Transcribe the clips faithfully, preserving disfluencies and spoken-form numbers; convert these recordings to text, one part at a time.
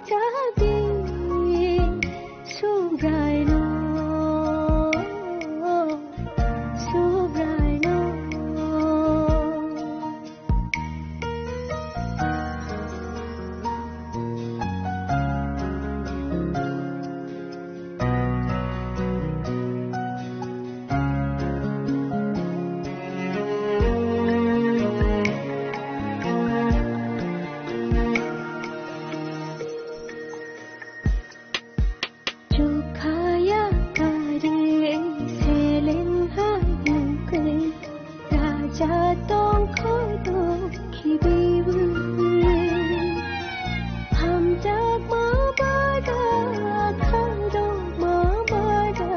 Chabi Subraino, Subraino. Chukhaya kari seleng hai nungkui raja tongkhono khibiwi. Hamjakma bara khairokma bara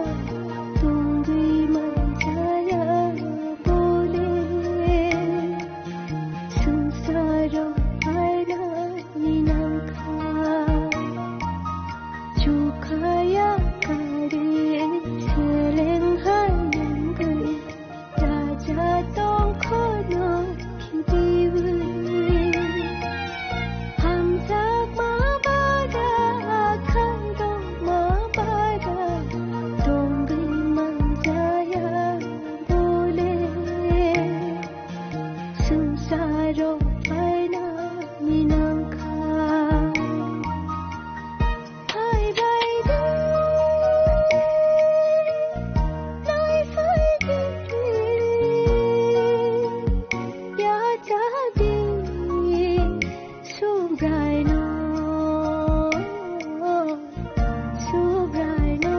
tongwi manjaya bole. Swngcharo phaina ni nangkha. Chukhaya kari seleng hai nungkui raja tongkhono khibiwi. Hamjakma bara khairokma bara tongwi manjaya bole. Swngcharo phaina ni nangkha. Phai bai di, nai phai di, ya cha di, Subraino, Subraino.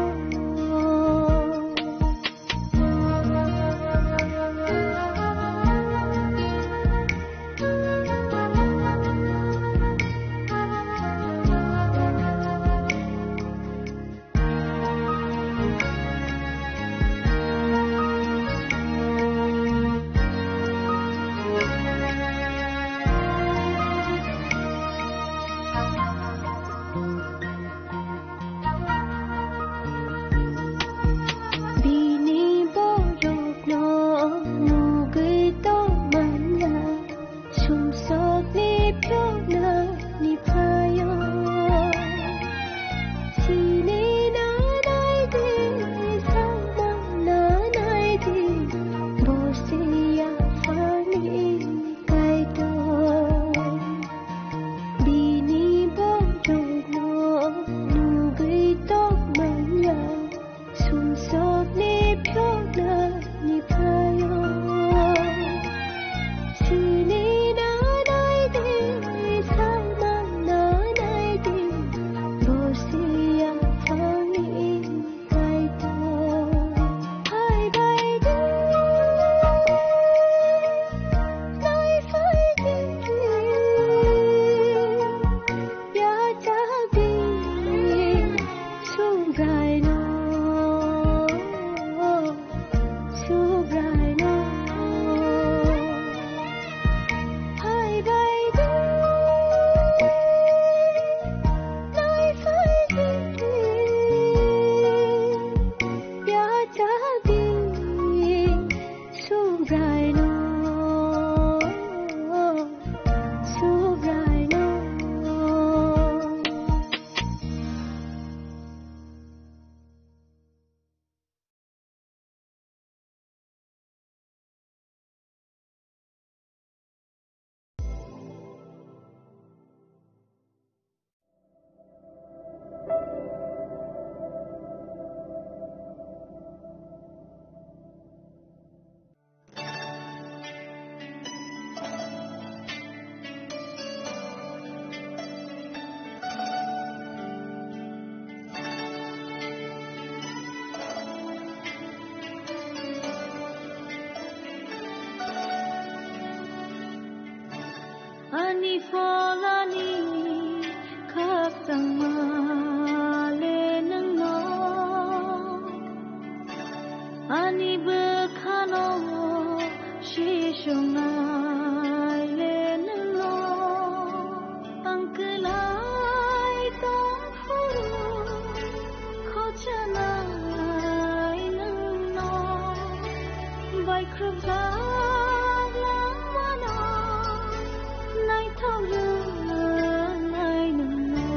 Bini borokno nugwi tongmanya, sumsokni phiyoknani phaio. Sini nanai di, samang nanai di, bo se yaphangni Kaitor. Bini borokno nugwi tongmanya, sumsokni phiyoknani phaio. Sini nanai di, samang nanai di, bo se yaphangni Kaitor. Phai bai di, nai phai di, ya cha di, Subraino, Subraino. Phai bai di, nai phai di, ya cha di, Subraino, Subraino. Ani pholani khakchangma le nwngno, ani bwkhano sisongnai le nwngno, ang kwlai tong phuru khochanai nwngno, baikhrupjak langmano naithok rwnai nwngno.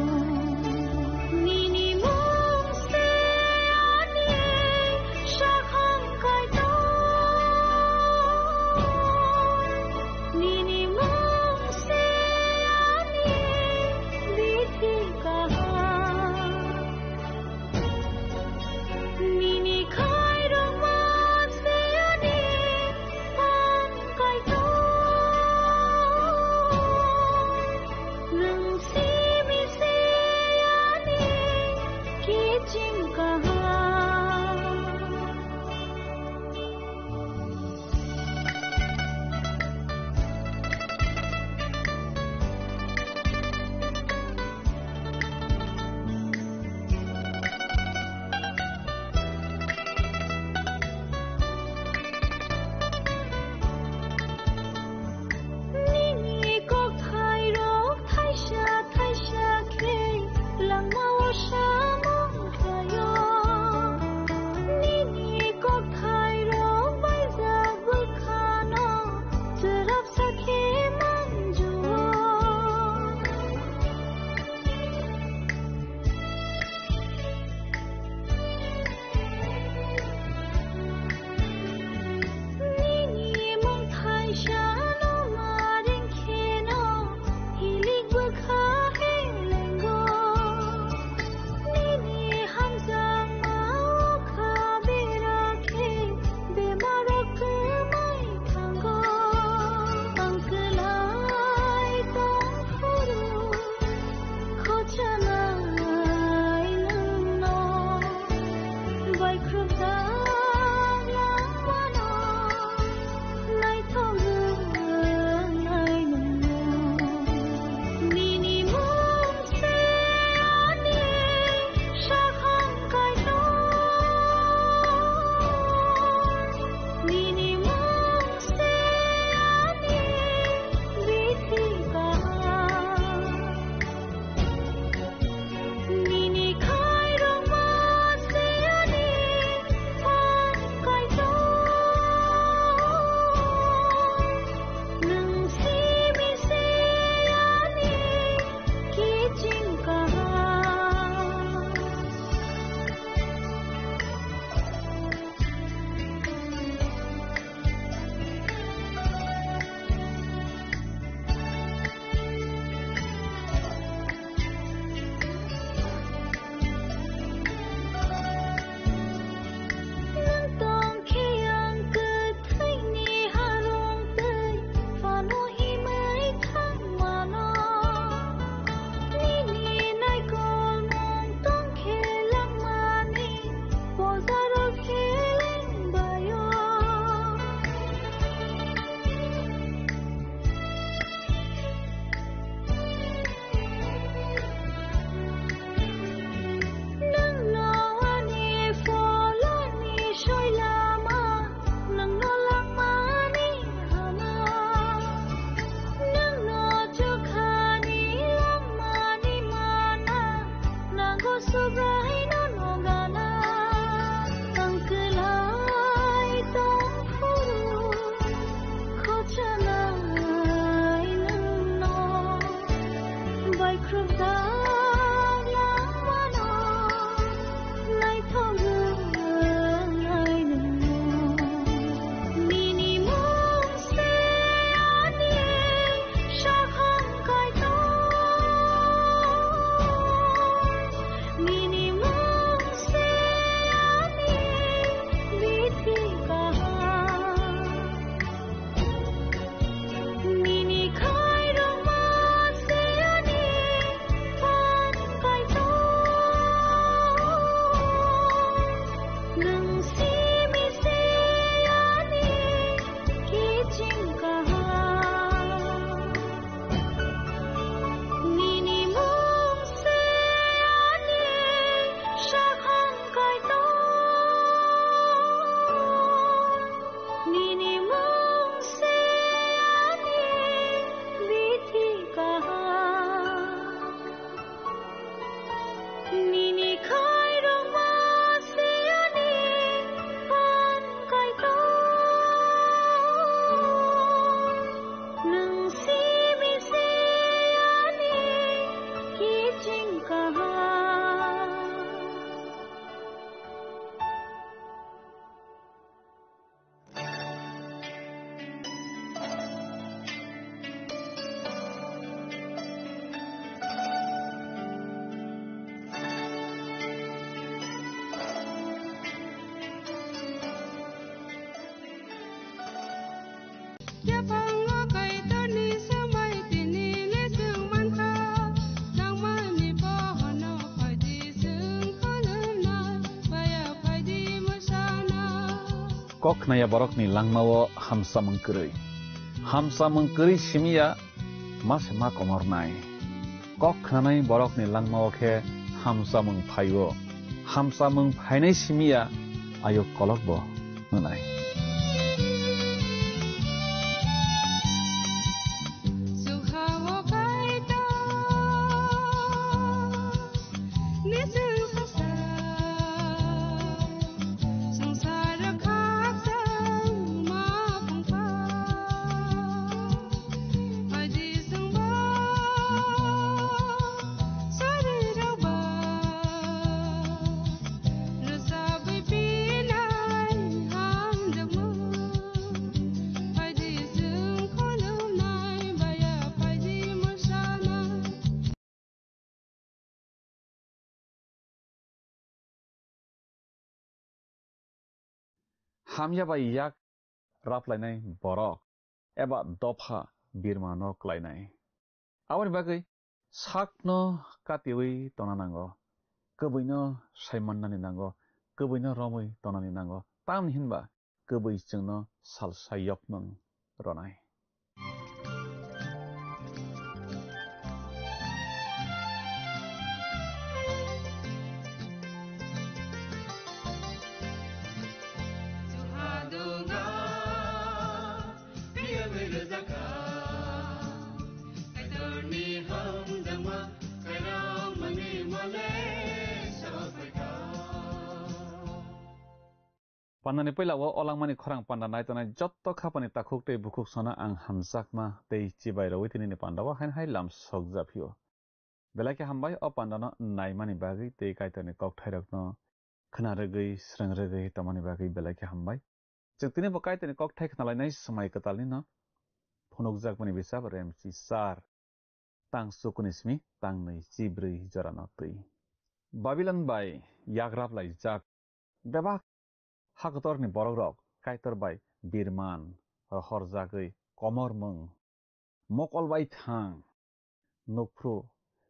Nini khairokma se ani phan Kaitor, nwng simi se ani kiching kaham. Yaphango Kaitorni swmai tini le chwng mankha, nangmani bohono phaidi chwng khulumnai, baya phaidi mwsana. Kok khnaya borokni langmao hamsamung kwrwi. Hamsamung kwrwi simiya ma se ma komornai. Kok khnanai borokni langmao khe hamsamung phaio. Hamsamung phainai simiya ayuk kolokbo hwnai. Hamya bai yak raplainai borok eba dopha birmano klainai. Aboni bagwi sakno katiwi tongna nango, kwbwino saimannani nango, kwbwino romwi tongnani nango. Tamni hinba kwbwi chwngno salsa yokmwng ronai. Pandani puila o olangmani khorang panda naitonai jotto khapani takhuk tei bukhuk sono ang hamjakma tei chibai rwi tinini pandao haino hai lam sokjaphio. Belai khe hambai o pandano naimani bagwi tei Kaitorni kokthairokno khna rwgwi, srwng rwgwi tongmani bagwi belai khe hambai. Chwng tini bo Kaitorni kokthai khnalainai swmai kwtalnino phunukjakmani bisap Remchi Sar. Tang sukuni simi tang nwi chibrwi jorano twi. Babilon bai yagrap laijak bebak hakotorni borokrok Kaitor bai birman rohorjagwi komormung, mokol bai thang, nukphru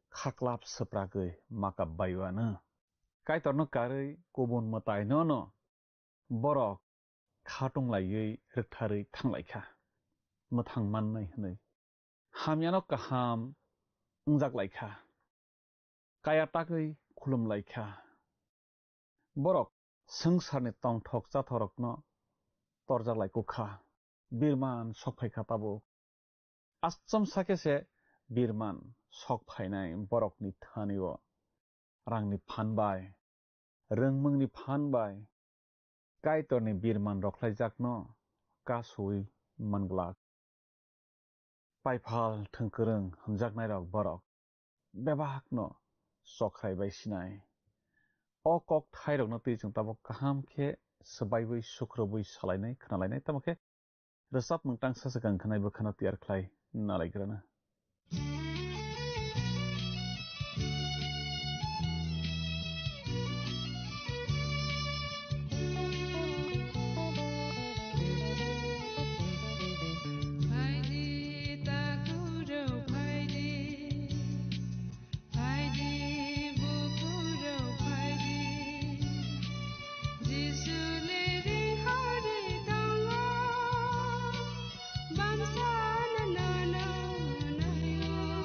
khaklap swpragwi makap baiwano. Kaitorno karwi kubun mwtainono borok khatung laiwi rwktharwi thanglaikha, mwthang mannai hwnwi. Hamyano kaham wngjak laikha, kaya tagwi khulum laikha. Borok swngcharni tongthok chathokrokno torjak lai kukha, birman sok phaikha tabuk. Achomsa khe se birman sok phainai borokni thani-o rangni phan bai, rwngmungni phan bai Kaitorni birman rokhlaijakno kasui manglak. Paiphal thwngkwrwng hwnjaknairok borok bebakno chokrai bai sinai. O kokthairokno twi chwng tabuk kaham khe swbaiwi, sukrubwi salainai, khnalainai, tamo khe rwchapmung tangsa swkang khnai bwkhano tiyar khlai nalaigrana. Phaidi, takhurok phaidi. Phaidi, buphurok phaidi, Jisu le ri hori tongo, bamsa no nono naio.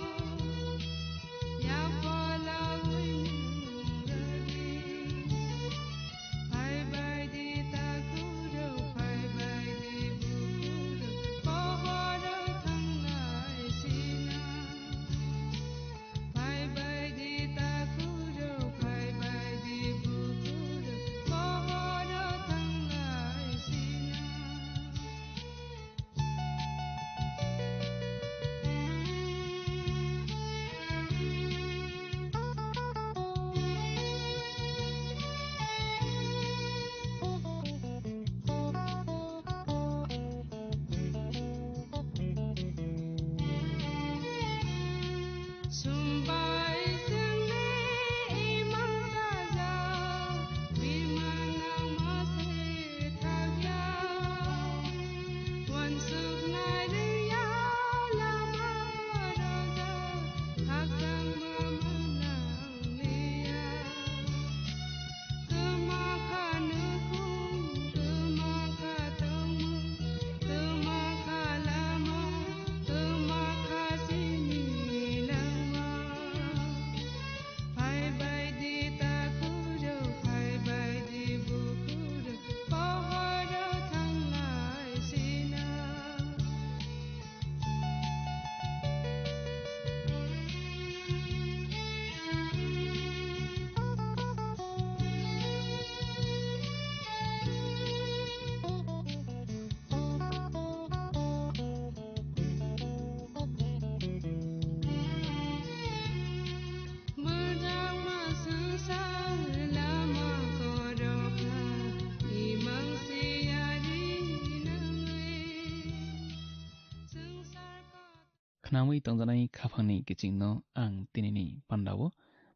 Namwi tongjanai khaphangni kichingno ang tinini pandao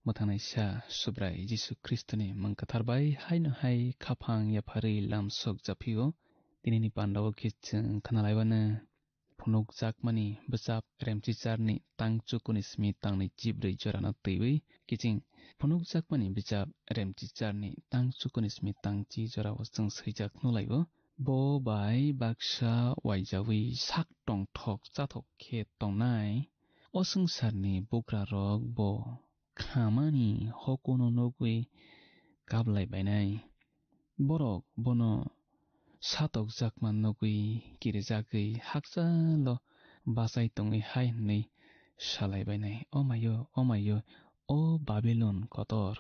mwthangnaisa Subrai Jisu Khristoni mung kwthar bai haino hai khaphang yapharwi lamsok japhio. Tinini pandao khe chwng khnalaibano phunukjakmani bwchap Remchicharni tang chukuni simi tangni chibrwi jorano twiwi kiching. Phunukjakmani bwchap Remchicharni tang chukuni simi tang chi jorao chwng swijak nulaio. Bo bai baksa waijawi sak tongthok chathok khe tongnai. O swngcharni bugrarok bo khamani hokuno nugwi kaplai bainai. Borok bono satokjakma nugwi kirijagwi hakchalo bachai tongwi hai hwnwi salai bainai, "O maio, o maio, o Babilon kotor,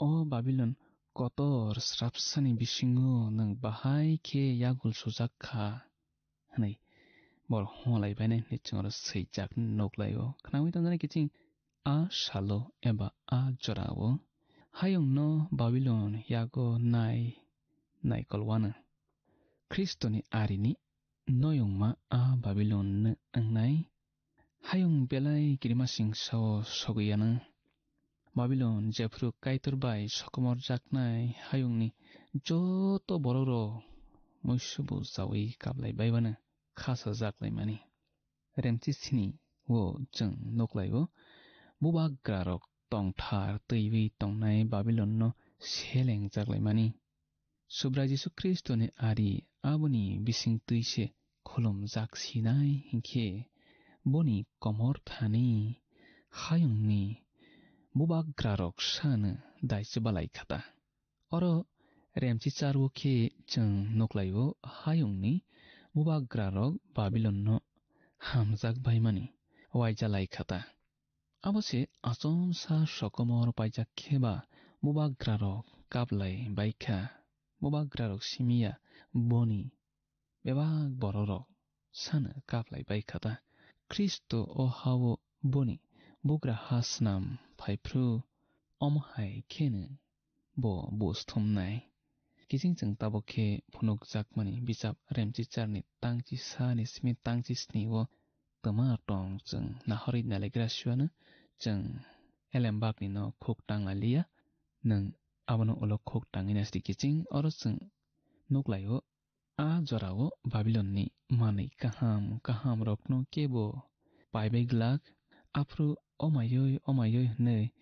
o Babilon kotor, srapsani bisingo nwng bahai khe yagul sujak kha," hwnwi borok hwnlai bainai hwnwi chwng oro swijak nuklaio. Khnaui tongnai kiching a salo eba a jorao hayungno Babilon yago nai naikol wano. Khristoni arini noyungma a Babilon no wngnai. Hayung belai kirimasing sao sogwi yano. Babilon jephru Kaitor bai sokomorjaknai hayungni joto borokrok muisubu chaui kaplai baibano khasajaklaimani. Remchi sini o chwng nuklaio, bubagrarok tongthar twiwi tongnai Babilonno selengjaklaimani. Subrai Jisu Khristoni ari aboni bisingtwi se khulumjak sinai hinkhe boni komor thani hayungni bubagrarok sano daichwbalai khata. Oro Remchichar o khe chwng nuklaio hayungni bubagrarok Babilonno hamjak baimani waijalai khata. Abo se achomsa sokomor paijak khe ba bubagrarok kaplai baikha. Bubagrarok simiya boni bebak bororok sano kaplai baikha ta. Khristo o hao boni bugra ha snam phaiphru omo hai kheno bo bus thumnai. Kiching chwng tabuk khe phunukjakmani bichap Remchicharni tangchi sani simi tangchi sni o twma tong chwng nahorwi nailagra siwano chwng elembakni no khuk tang lailiya. Nwng abono ulo khuk tangwi naisidi kiching oro chwng nuklaio. A jorao Babilonni manwi kaham kahamrokno kebo paibai glak, aphuru omayoi omayoi hwnwi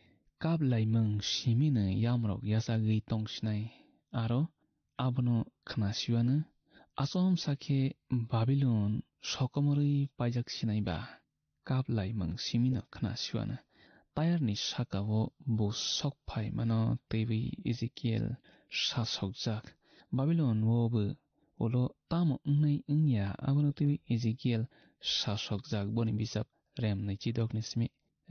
kaplaimung simino yamrok yachagwi tongsinai. Aro abono khnasiwano achomsa khe Babilon sokomorwi paijak sinai ba. Kaplaimung simino khna siwano. Tayarni sakao bo sok phaimano twiwi Ezekiel sasokjak. Babilon o bo ulo tamo wngnai wngya abono twiwi Ezekiel sasokjak. Boni bijap rem naichi dokni simi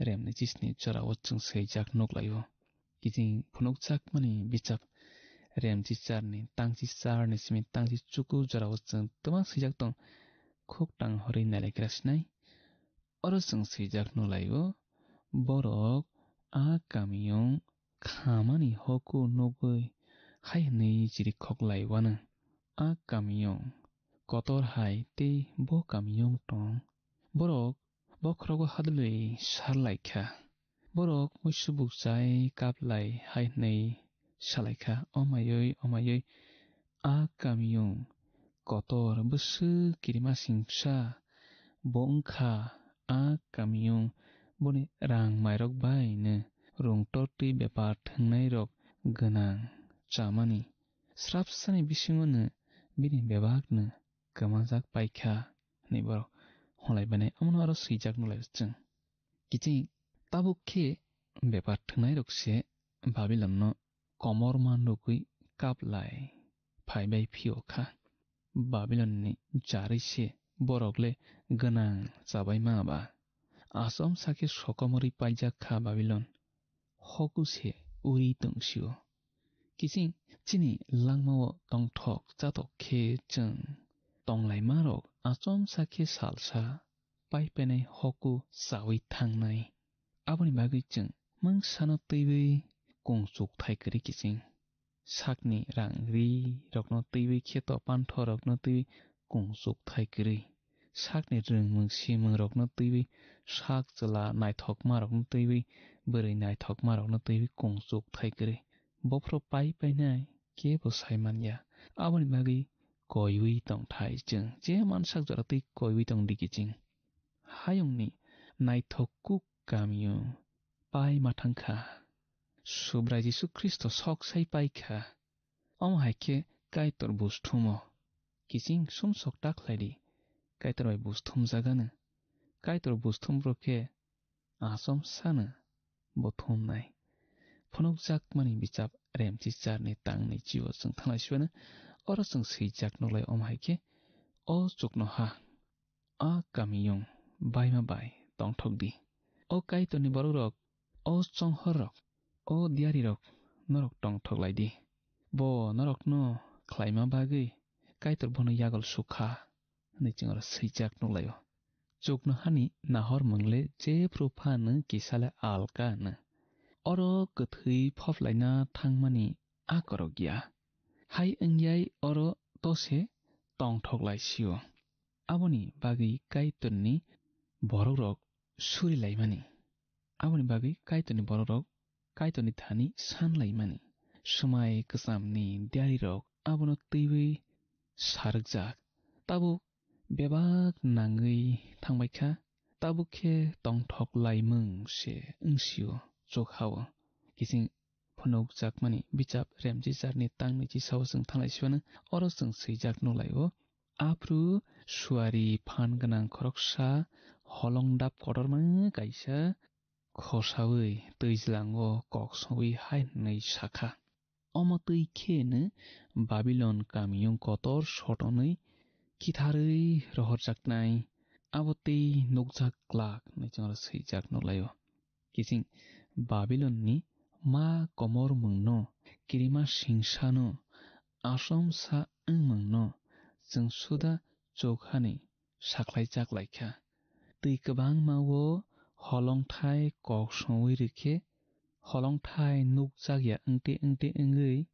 rem naichi sni jorao chwng swijak nuklaio. Kiching phunukjakmani bijap rem chicharni tangchi charni simi tangchi chuku jorao chwng twma swijak tong. Khuk tang horwi nailaikra sinai. Oro chwng swijak nulaio, borok a kamiyung khamani hoku nugwi hai hwnwi chirikhok laiwano, "A kamiyung kotor hai tei bo kamiyung tong." Borok bokhorogo hadwlwi sar lai kha. Borok muisubuk chai kaplai hai hwnwi sa lai kha, "O maiwi, o maiwi, a kamiyung kotor bwswk kirimasingsa bo wng kha. A kamiyung boni rang mairok bai no rwngtor twi bepar thwngnairok gwnang chamani. Srapsani bisingo no bini bebak no kwmajak pai kha," hwnwi borok hwnlai bainai. Omono aro swijak nulai chwng. Kiching tabuk khe bepar thwngnairok se Babilonno komorma nugwi kaplai phaibai phio kha. Babilonni jarwi se borok le gwnang chabaima ba? Achomsa khe sokomorwi paijak kha Babilon. Hoku se uri tong sio. Kiching chini langmao tongthok chatok khe chwng tonglaimarok achomsa khe salsa paipenai hoku chawi thangnai. Aboni bagwi chwng mungsano twiwi kung chukthai kwrwi kiching. Sakni rang ri rokno twiwi kheto panthorokno twiwi kung chukthai kwrwi. sakni rwngmung simungrokno twiwi, sak chwla naithokmarokno twiwi, bwrwi naithokmarokno twiwi kung chuk thai kwrwi. Bophro pai painai kebo sai man ya. Aboni bagwi koiwi tong thai chwng. Je mansak jora twi koiwi tong di kiching. Hayungni naithok kuk kamio pai ma thang kha. Subrai Jisu Khristo sok sai pai kha. Omo hai khe Kaitor busthumo. Kiching sumsok ta khlai di. Kaitor bai busthum jagano. Kaitor busthum rok khe achom sano bo thumnai. Phunukjakmani bichap Remchicharni tangni chibo chwng thanglai sibano. Oro chwng swijak nuklai omo hai khe, o chuknoha, a kamiyung baima bai tongthok di. O Kaitorni bororok, o chonghorrok, o diyarirok norok tongthok lai di. Bo norokno khlaima bagwi Kaitor bono yagol sukha, hwnwi chwng oro swijak nuklaio. Chuknohani nahor mwngle jephru phano kisale alka hwno. Oro kwthwi phoplaina thangmani akorok ya. Hai wngyai oro tose tongthok lai sio. Aboni bagwi Kaitorni borokrok suri laimani. Aboni bagwi Kaitorni borokrok Kaitorni thani san laimani. Swmai kwchamni diyarirok abono twiwi sarwkjak. Tabuk bebak nangwi thangbai kha. Tabuk khe tongthok laimung se wngsio chuk hao. Kiching phunukjakmani bichap Remchicharni tangni chisao chwng thanglai sibano oro chwng swijak nuklaio. Aphru suari phan gwnang khoroksa holong dap kotorma kaisa khosaui twijlango kok songwi hai hwnwi sakha, omo twi kheno Babilon kamiyung kotor sotonwi kitharwi rohorjaknai, abo tei nukjak glak hwnwi chwng oro swijak nuklaio. Kiching Babilonni ma komor mungno, kirima singsano, asomsa wngmungno chwng suda chuk hani sakhlai chaklai kha. Twi kwbangma-o holongthai kok songwi rwkhe, holongthai nukjakya wngte wngte wngwi,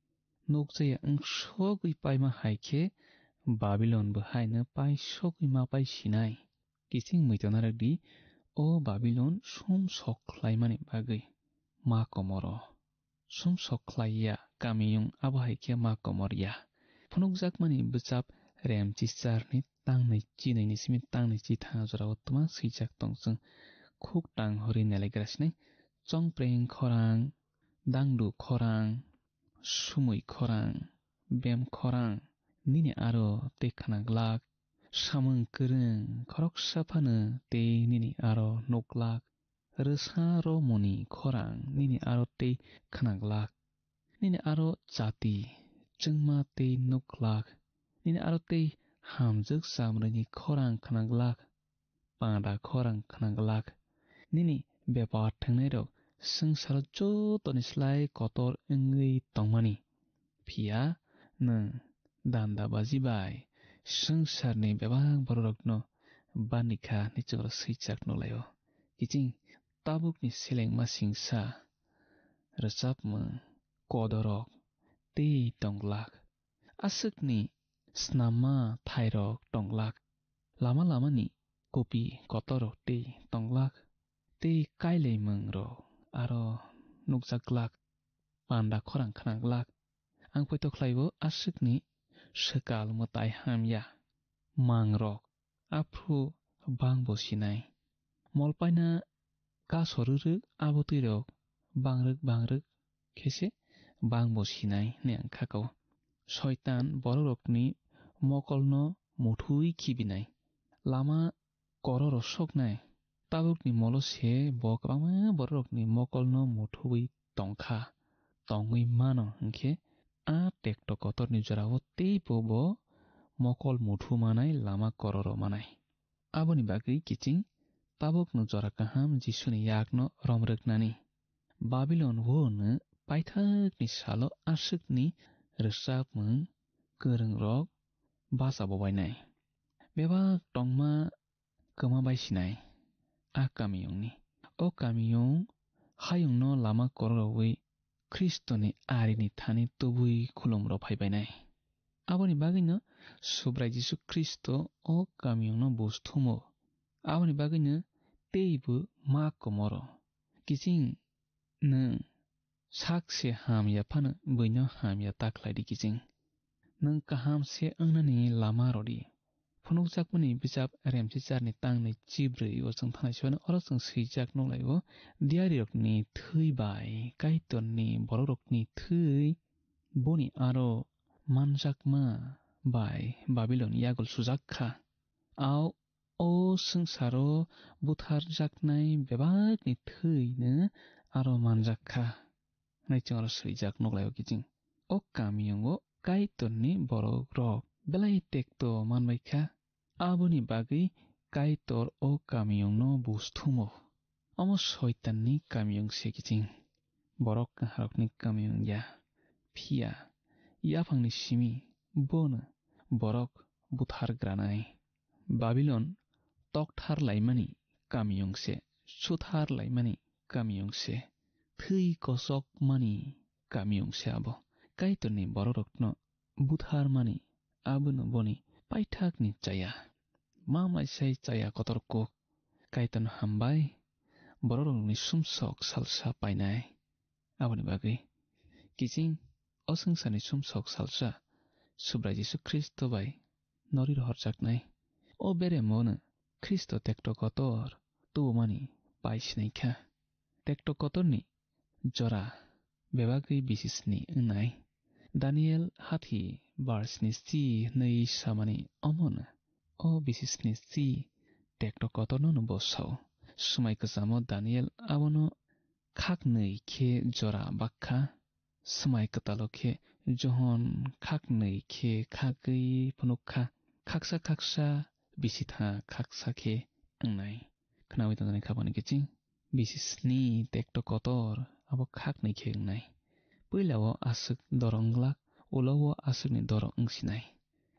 nukjakya wngsogwi paima hai khe Babilon bo haino paisogwi ma pai sinai. Kiching muitonarok di, o Babilon sum sok khlaimani bagwi ma komoro. Sumsok khlai ya kamiyung abo hai khe ma komor ya. Phunukjakmani bwchap Remchicharni tangnwi chinwi ni simi tangnwi chithang jorao twma swijak tong chwng khuk tang hori nelaigra sinai. Chongpreng khorang, dangdu khorang, sumui khorang, bem khorang, nini aro tei khna glak, samung kwrwng khoroksa phano tei nini aro nuk glak. Rwsa romoni khorang nini aro tei khna glak. Nini aro chati chwngma tei nuk glak. Nini aro tei hamjwk chamrwini khorang khna glak. Panda khorang khna glak. Nini bepar thwngnairok swngcharo jotoni slai kotor wngwi tongmani. Phiya nwng dandabaji bai swngcharni bebak bororokno bani kha hwnwi chwng oro swijak nuklaio. Kiching tabukni selengma singsa rwchapmung kodorok tei tong glak. Aswkni snamma thairok tong glak. Lama lamani kopi kotorrok tei tong glak. Tei kailaimungrok aro nukjak glak. Panda khorang khna glak. Ang poito khlaibo aswkni swkal mwtai hamya mangrok aphru bangbo sinai. Mol paina kaso rwrwk abo twirok bangrwk bangrwk khe se bangbo sinai hwnwi ang kha-o. Soitan borokrokni mokolno muthui khibinai. Lama kororo soknai. Tabukni molo se bo kwbangma bororokni mokolno muthuwi tongkha, tongwi mano hwnkhe a tekto kotorni jorao teibo bo mokol muthu manai lama kororo manai. Aboni bagwi kiching tabukno jora kaham Jisuni yakno romrwknani. Babilon wono paithakni salo aswkni rwchapmung kwrwngrok bacha bobainai. Bebak tongma kwma bai sinai a kamiyungni. O kamiyung hayungno lama kororowi Khristoni arini thani tubui khulumrok phaibainai. Aboni bagwino Subrai Jisu Khristo o kamiyungno buj thumo. Aboni bagwino teibo ma komoro. Kiching nwng sak se hamya phano buino hamya ta khlai di kiching. Nwng kaham se wngnani lama rw di. Phunukjakmani bijap Remchicharni tangnwi chibrwi o chwng thanai se phano oro chwng swijak nukhlai-o, diyarirokni thwi bai Kaitorni borokrokni thwi boni aro manjakma bai Babilon yagul sujak kha. Ao o swngcharo butharjaknai bebakni thwino aro manjak kha hwnwi chwng oro swijak nukhlai-o kiching. O kamiyungo Kaitorni borokrok belai tekto manbai kha. Aboni bagwi Kaitor o kamiyungno buj thumo. Omo Soitanni kamiyung se kiching. Borok kaharokni kamiyung ya. Phiya yaphangni simi bono borok buthargranai. Babilon tokthar laimani kamiyung se, suthar laimani kamiyung se, thwi kosokmani kamiyung se abo. Kaitorni borokrokno butharmani abono boni paithakni chaya. Ma maisai chaya kotor kuk. Kaitorno hambai, borokrokni sumsok salsa painai. Aboni bagwi kiching o swngcharni sumsok salsa Subrai Jisu Khristo bai nori rohorjaknai. O beremo no Khristo tekto kotor tubumani pai sinai kha. Tekto kotorni jora bebagwi bisi sni wngnai. Daniel hathi bar sni si hwnwi samani omono o bisi sni si tekto kotorno no bo sao. Swmai kwchamo Daniel abono khaknwi khe jora bakha. Swmai kwtalo khe Johon khaknwi khe khagwi phunuk kha. Khaksa khaksa bisitha khaksa khe wngnai. Khnaui tongjaknai khabani kiching. Bisi sni tekto kotor abo khaknwi khe wngnai. Puila o aswk dorong glak, ulo o aswkni dorong wngsinai.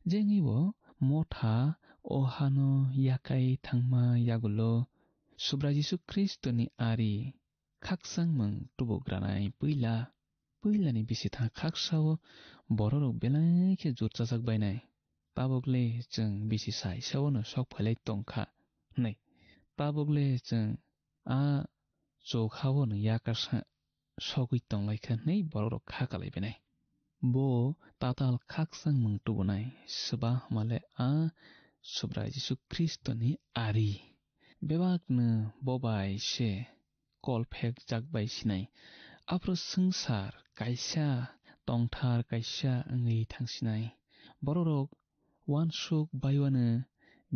Jengwi bo motha o hano yakai thangma yagulo Subrai Jisu Khristoni ari khakchangmung tubugranai puila, puilani bisitha khaksao bororok belai khe jurchajak bainai. Tabukle chwng bisi saisao no sok phailai tongkha hwnwi. Tabukle chwng a chokhaono yakarsa sogwi tonglaikha hwnwi bororok kha kalaibainai. Bo tatal khakchangmung tubunai swba hwnmale a Subrai Jisu Khristoni ari. Bebakno bo bai se kol phekjak bai sinai. Aphuru swngchar kaisa tongthar kaisa wngwi thangsinai. Bororok uansuk baiwano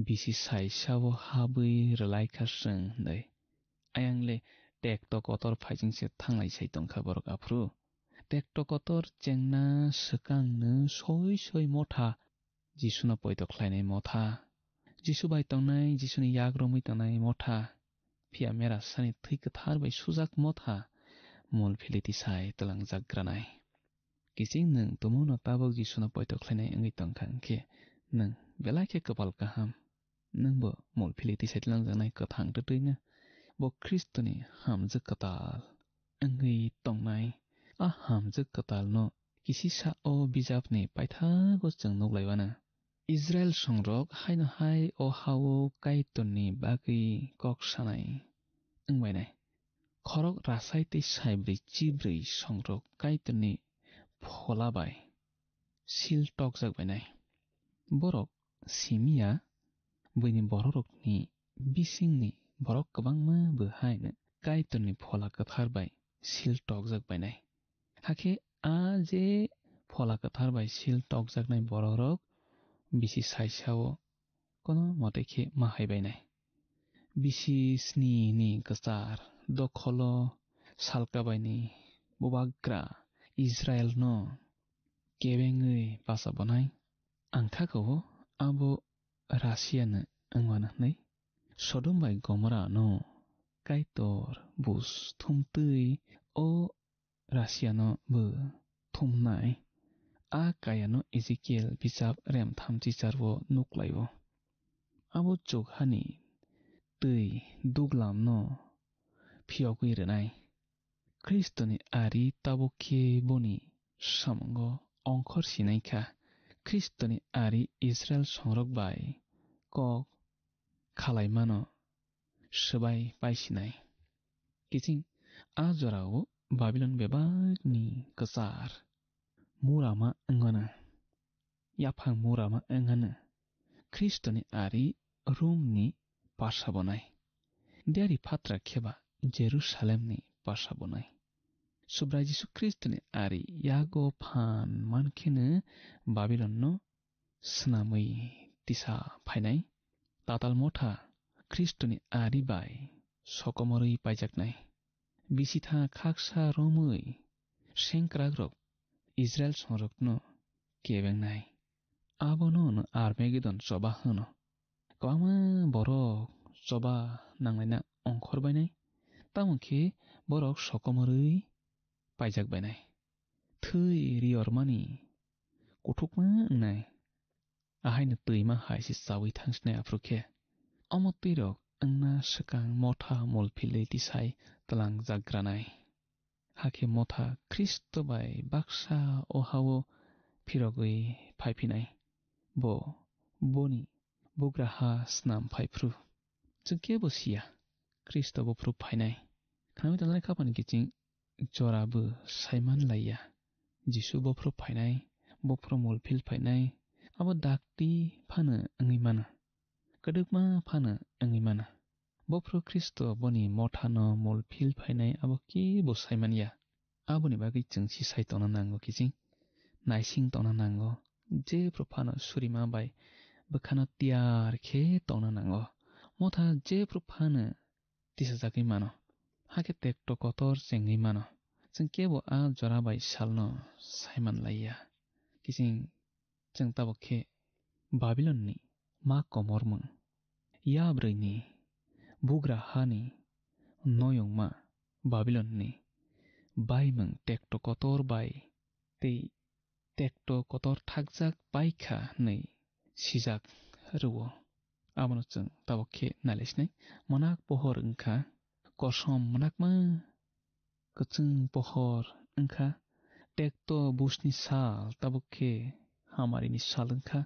bisi saisao habwi rwlaikha chwng hwnwi. Ayang le tekto kotor phaising se thanglai sai tongkha borok aphuru. Tekto kotor chengna swkangno soi soi motha Jisuno poito khlainai motha. Jisu bai tongnai, Jisuni yak romwi tongnai motha. Phiya mera sani thwi kwthar bai sujak motha mol philiti sai twlangjak granai. Kiching nwng tumungno tabuk Jisuno poito khlainai wngwi tongkha hwnkhe nwng belai khe kwpal kaham. Nwngbo mol philiti sai twlangjaknai kwthang twtwino bo Khristoni hamjwk kwtal wngwi tongnai. A hamjwk kwtalno kisisa o bijapni paithago chwng nuklaiwano. Israil songrok haino hai o ha-o Kaitorni bagwi kok sanai wngbainai. Khorok rasai tei saibrwi chibrwi songrok Kaitorni phola bai sil tokjak bainai. Borok simi ya, buini bororokni bisingni borok kwbangma bo haino Kaitorni phola kwthar bai sil tokjak bainai. Hakhe a je phola kwthar bai sil tokjaknai bororok bisi saisao kono mote khe ma hai bainai. Bisi snini kwchar dokholo salkabaini bubagra Israilno kebengwi bacha bonai. Ang thaka-o abo Russiano wngmano hwnwi. Sodom bai Gomorrano Kaitor buj thumtwi o Russiano bo thumnai. A kayano Ezekiel bijap rem thamchi charo nuklaio. Abo chukhani twi duglamno phiyogwi rwnai. Khristoni ari tabuk khe boni samungo ongkhor sinai kha. Khristoni ari Israel songrok bai kok khalaimano swbai paisinai. Kiching a jorao Babilon bebakni kwchar murama wngmano, yaphang murama wngmano. Khristoni ari Romni pasabonai, diari phatra kheba Jerusalemni pasabonai. Subrai Jisu Khristoni ari yago phan mankheno Babilonno swnamwi tisa phainai. Tatal motha Khristoni ari bai sokomorwi paijaknai. Bisitha khaksa romwi sengkrakrok Israel songrokno kebengnai. Abono hwno Armagedon choba hwno. Kwbangma borok choba nanglaina ongkhor bainai, tamo khe borok sokomorwi paijak bainai. Thwi riyormani kuthukma wngnai, ahaino twima hai se chaui thangsinai aphuru khe. Omo twirok wngna swkang motha mulphilwi tisai twlangjakgranai. Hakhe motha Khristo bai baksa o ha-o phirogwi phaiphinai. Bo boni bugraha snam phaiphru chwng kebo siya. Khristo bophru phainai. Khnamwi tongnai khapani kiching jora bo saiman laiya. Jisu bophru phainai, bophru mulphil phainai, abo dakti phano wngwi mano. Kwdwkma phano wngwi mano. Bophru Khristo boni mothano mulphil phainai abo kebo saiman ya. Aboni bagwi chwng sisai tongna nango kiching, naising tongna nango, jephru phano surima bai bwkhano tiyar khe tongna nango. Motha jephru phano tisajagwi mano, hakhe tekto kotor chengwi mano. Chwng kebo a jora bai salno saiman laiya. Kiching chwng tabuk khe Babilonni ma komormung, yabrwini bugra hani noyungma Babilonni baimung tekto kotor bai tei tekto kotor thakjak paikha hwnwi sijak rwo. Abono chwng tabuk khe nailaisnai. Mwnak pohor wngkha, kosom mwnakma kwchwng pohor wngkha, tekto busni sal tabuk khe hamarini sal wngkha.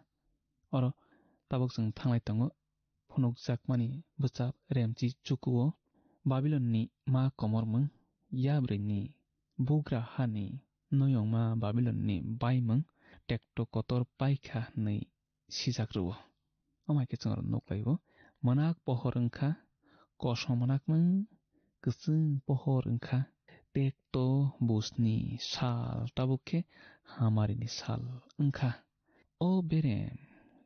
Oro tabuk chwng thanglai tongo phunukjakmani bwchap remchi chukuo. Babilonni ma komormung, yabrwini bugra hani noyongma Babilonni baimung tekto kotor paikha hwnwi sijak rwo. Omo hai khe chwng oro nuk lai-o, mwnak pohor wngkha, kosom mwnakmung kwchwng pohor wngkha, tekto busni sal tabuk khe hamarini sal wngkha. O berem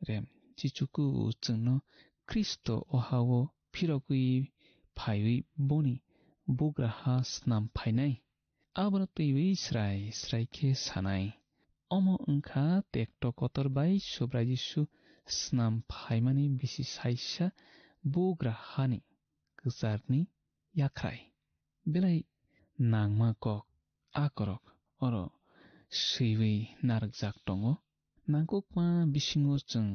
rem chichuku chwngno Khristo o ha-o phirogwi phaiwi boni bugraha snam phainai. Abono twiwi srai srai khe sanai. Omo wngkha tekto kotor bai Subrai Jisu snam phaimani bisi saisa bugra hani kwcharni yakhrai. Belai nangma kok a korok oro swiwi narwkjak tongo. Nangkukma bisingo chwng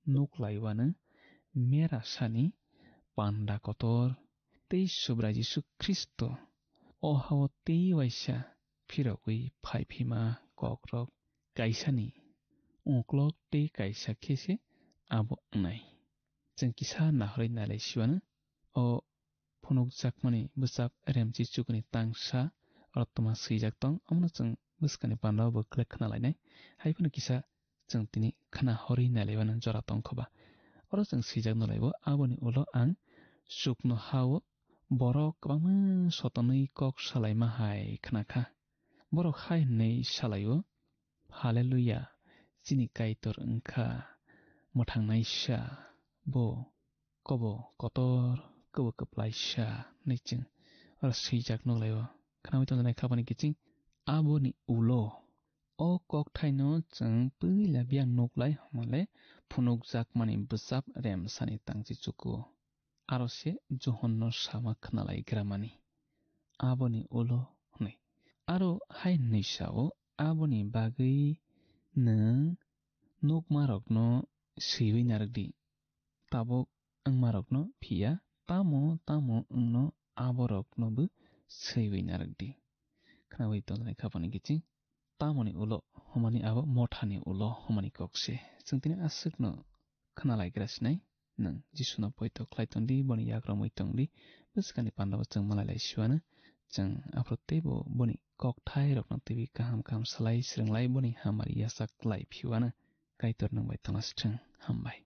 nuk laiwano mera sani panda kotor tei Subrai Jisu Khristo o ha-o tei waisa phirogwi phaiphima kokrok kaisani uklok tei kaisa khe se abo wngnai. Chwng kisa nahorwi nailai siwano o phunukjakmani bwchap remchi chukuni tangsa oro twma swijak tong, omono chwng bwskangni pandao bo khlek khna lainai. Hai phano kisa chwng tini khna horwi nailaimano jora tongkhoba. Oro chwng swijak nulaibo, aboni ulo ang chukno ha-o borok kwbangma sotonwi kok salaima hai khnakha. Borok hai hwnwi salaio, "Haleluya, chini Kaitor wngkha mwthangnaisa, bo kobo kotor, kobo kwplaisa," hwnwi chwng oro swijak nukhlaio. Khnaui tongjaknai khapani kiching aboni ulo o kokthaino chwng puila biyang nuklai hwnmale phunukjakmani bwchap remsani tangchi chukuo. Aro se Johonno sama khnalaigramani, "Aboni ulo," hwnwi. Aro hai hwnwi sao, "Aboni bagwi nwng nukmarokno swiwi narwkdi, tabuk wngmarokno phiya, tamo tamo wngno aboroknobo swiwi narwkdi." Khnaui tongjaknai khapani kiching tamoni ulo hwnmani abo mothani ulo hwnmani kok se. Chwng tini aswkno khna lai gra sinai, nwng Jisuno poito khlai tongdi, boni yak romwi tongdi, bwskangni pandao chwng malai lai siwano. Chwng aphuru teibo boni kokthai rokno twiwi kaham kaham salai swrwnglai, boni hamari yachak lai phiwano. Kaitor nwng bai tongna swthwng. Hambai.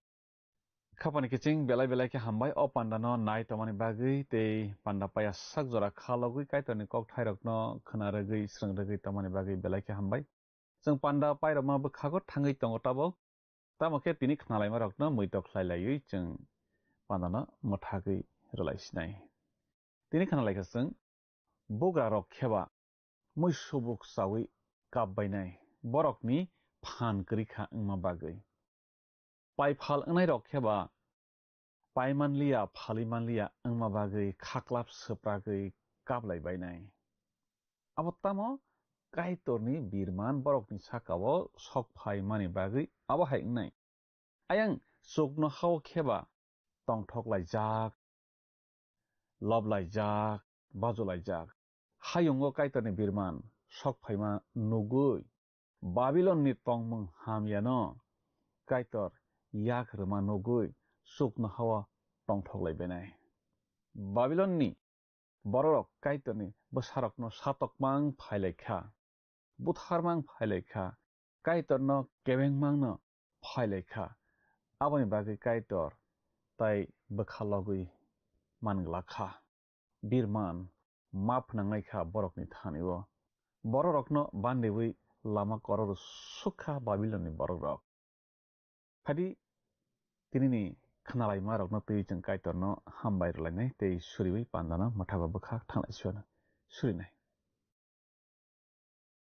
Khapani kiching belai belai khe hambai o panda no nai tongmani bagwi tei panda paya sak jora kha logwi Kaitor ni kokthai rok no khna rwgwi swrwng rwgwi tongmani bagwi belai khe hambai. Chwng panda pairokma bwkhago thangwi tongo tabuk, tamo khe tini khnalaima rokno muitok khlai laiwi chwng panda no mwthagwi rwlai sinai. Tini khna lai kha chwng bugra rok kheba mui subuk chawi kap bainai, borokni phan kwrwi kha wngma bagwi. Pai phal wngnai rok kheba pai manliya, phali manliya wngma bagwi khaklap swpragwi kap lai bainai. Abo tamo Kaitorni birman borokni sakao sok phai mani bagwi abo hai wngnai. Ayang chuknohao kheba tongthok laijak, lob laijak, bajo laijak. Hayungo Kaitorni birman sok phaima nugwi Babilonni tongmung hamyano Kaitor yak rwma nugwi chuknohao tongthok lai bainai. Babilonni bororok Kaitorni bwsarokno satokmang phai lai kha, butharmang phai lai kha, Kaitorno kebengmangno phai lai kha. Aboni bagwi Kaitor tai bwkha logwi man glak kha. Birman ma phnangnai kha borokni thani-o. Bororokno bandiwi lama kororo suk kha Babilonni borokrok. Phadi tinini khnalaimarokno twi chwng Kaitorno hambai rwlainai tei suriwi pandano mwthaba bwkha thanglai surinai.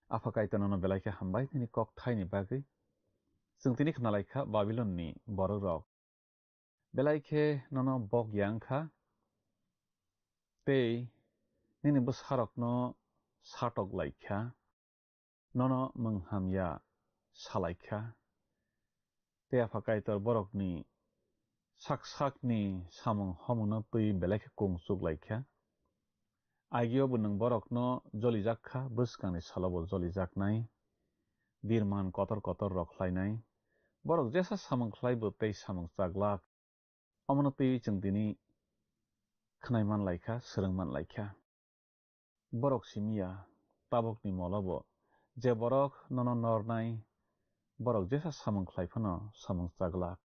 Apha Kaitor nono belai khe hambai nini kok thaini bagwi. Chwng tini khnalai kha Babilonni borokrok belai khe nono bok yang kha tei nini bwsarokno satok lai kha. Nono mung hamya salai kha. Tei Apha Kaitor borokni sak sakni samung homungno twi belai khe kung chuk lai kha. Agio bo nwng borokno jolijak kha, bwskangni salobo jolijaknai, birman kotor kotor rok khlainai. Borok jesa samung khlai bo tei samung chaglak. Omono twiwi chwng tini khwnai man lai kha, swrwng man lai kha. Borok simi ya, tabukni molo bo je borok nono nornai, borok jesa samung khlai phano samung chaglak.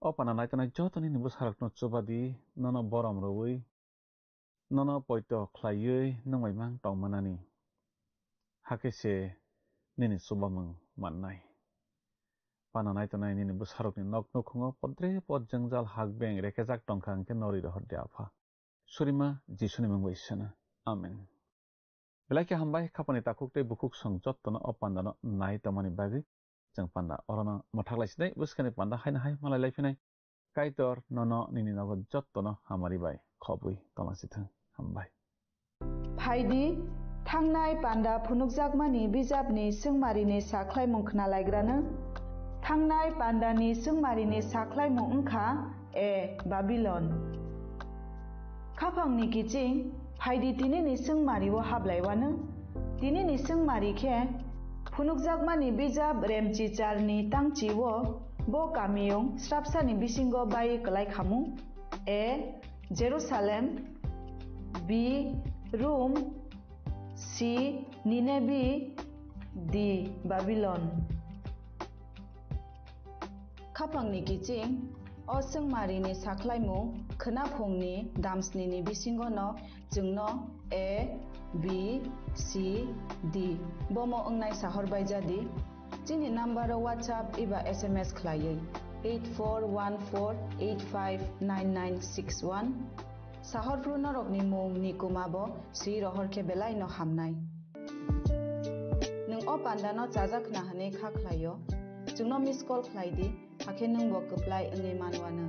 O pana naitonai joto nini bwsarokno chuba di, nono borom rwui, nono poito khlaiwi nwng bai mang tong manani. Hakhe se nini chubamung mannai. Pana naitonai nini bwsarokni nok nukhungo podre pod jwngjal hakbeng rekejak tongkha, hwnkhe norwi rohor di, Apha. Surima Jisuni mung bai sana. Amen. Belai khe hambai, khapani takhuk tei bukhuk song jottono o pandano nai tongmani bagwi. Chwng panda orono mwthak lai sinai, bwskangni panda haino hai malai lai phinai. Kaitor nono nini nogo jottono hamari bai khobwi tonglasithwng. Hambai. Phaidi, thangnai panda phunukjakmani bijapni swngmarini sakhlaimung khna laigrano. Thangnai pandani swngmarini sakhlaimung wngkha A, Babilon. Khaphangni kiching, phaidi tinini swngmario hablaiwano. Tinini swngmari khe phunukjakmani bijap Remchicharni tangchio bo kamiyung srapsani bisingo bai kwlai khamu. A, Jerusalem, B, Rum, C, Nineveh, D, Babilon. Khapangni kiching, o swngmarini sakhlaimung khwnaphungni damsnini bisingono chwngno A, B, C, D bomo wngnai sahor baijadi. Chini number o WhatsApp eba S M S khlaiwi eight four one four eight five nine nine six one. Sahorphru norokni mung ni kuma bo swi rohor khe belai no hamnai. Nwng o panda no chajak khna hwnwi kha khlaio, chwngno miss call khlai di, hakhe nwng bo kwplai wngwi manwano.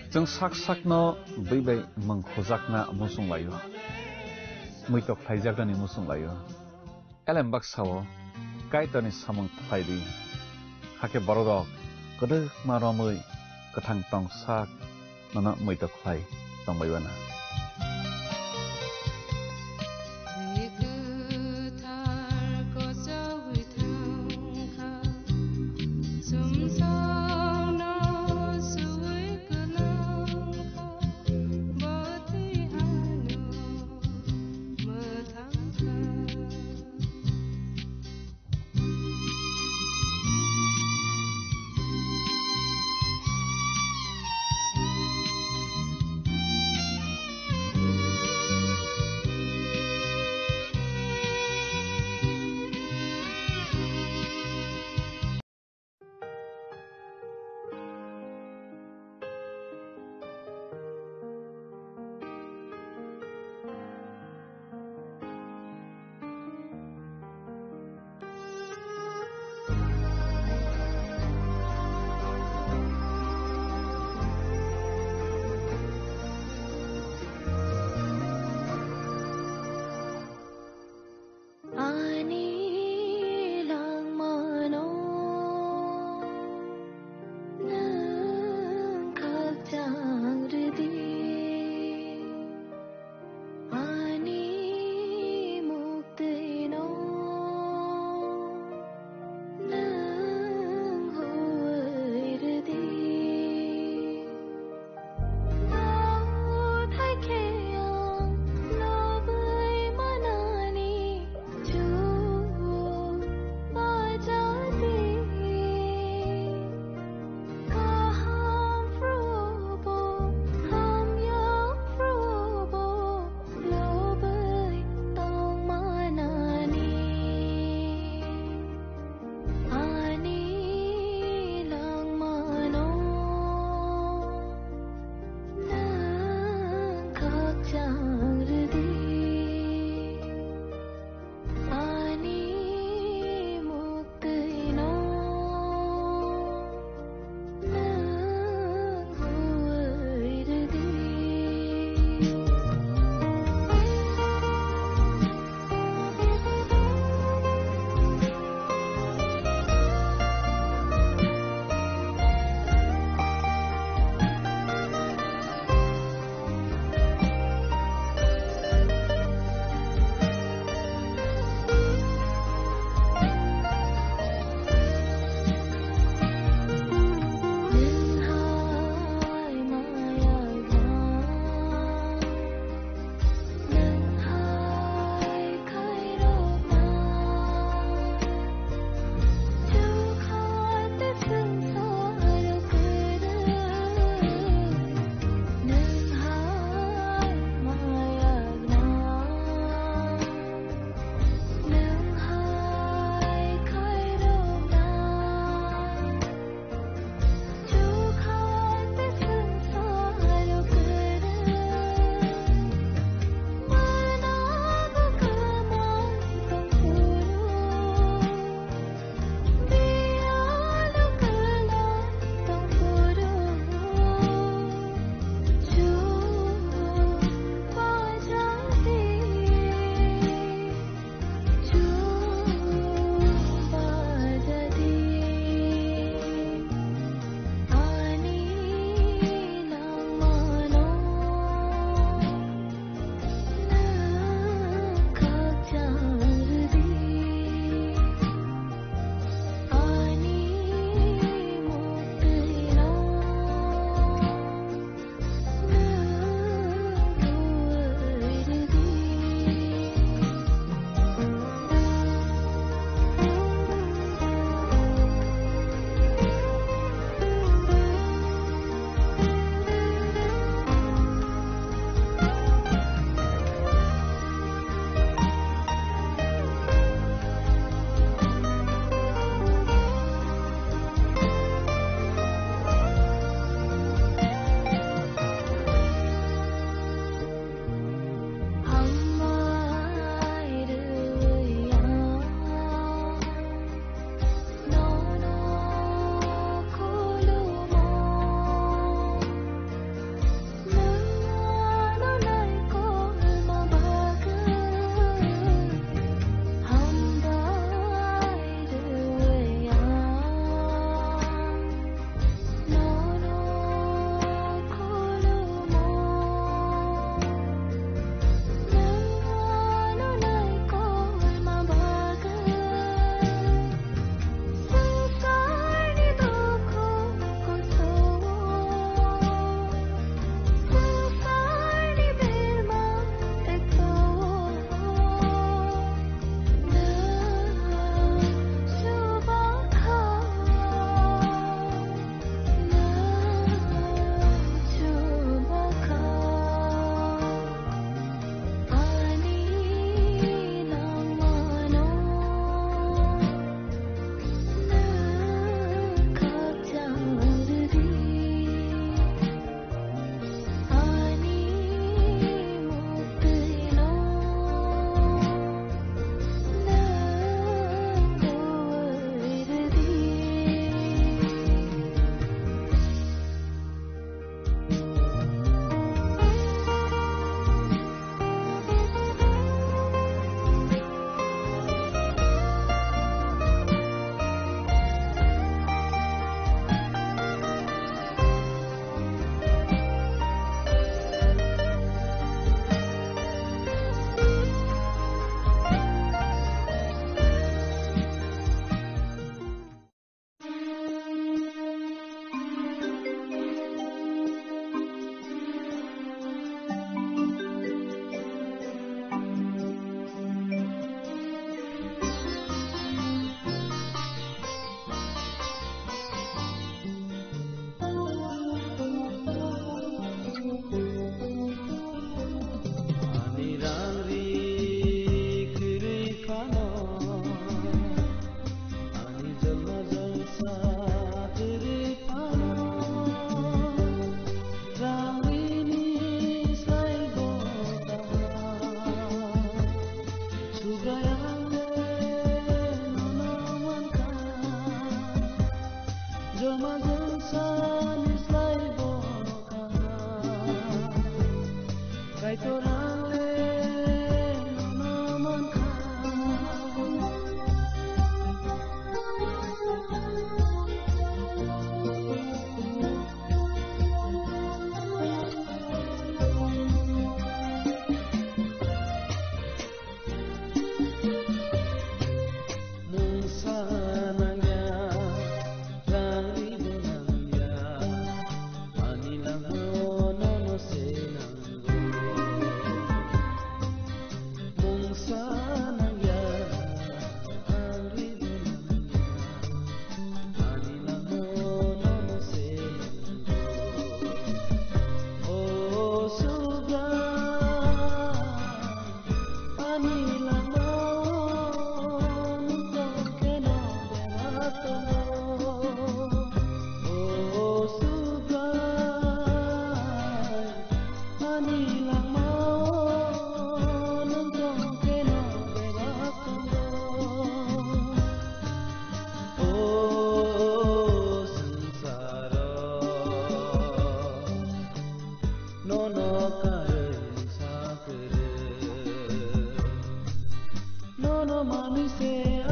Chwng sak sakno bwi bai mwng khujakna muchung laio, muitok khlaijaknani muchung laio. Elem baksa-o Kaitorni samung khlai di, hakhe bororok kwdwkma romwi kwthang tong sak nono muitok khlai tongbai uana.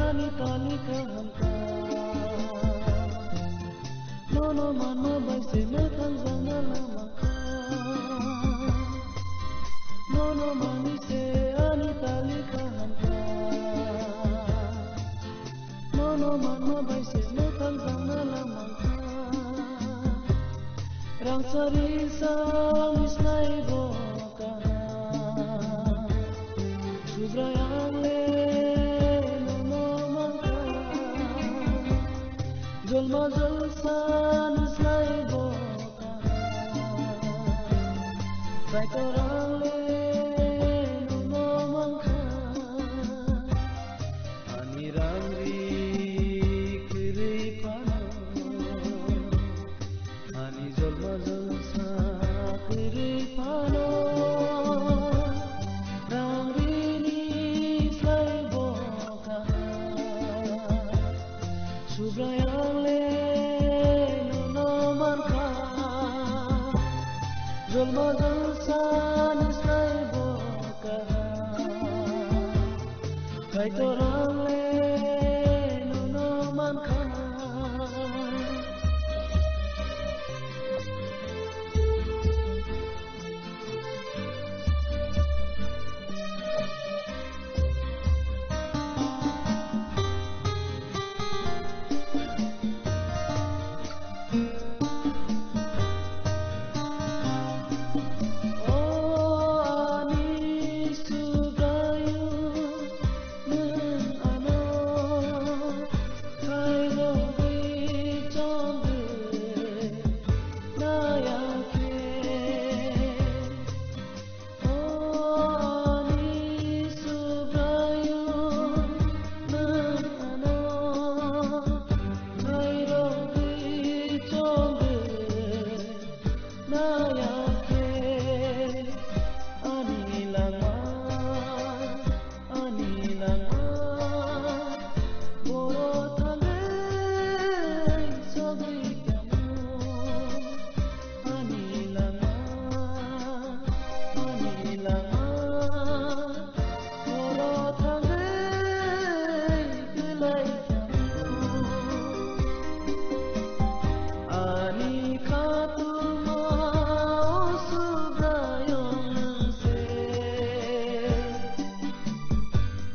ani tali kaham kha. Nono manma bai se mwthang jana lama kha. Nono mani se ani tali kaham kha. Nono manma bai se mwthang jana lama kha. Rang sari sa mislai bo kaham. Subrai ang le nono mankha. Jolma jolsa ni slai bo kaham. Kaitor ang le nono mankha. Ani rang ri kwrwi phano. Ani jolma jolsa kwrwi phano, rang rini slai bo kaham. Subrai ang le nono mankha, jolma jolsa ni slai bo kaham. Kaitor ang le nono mankha.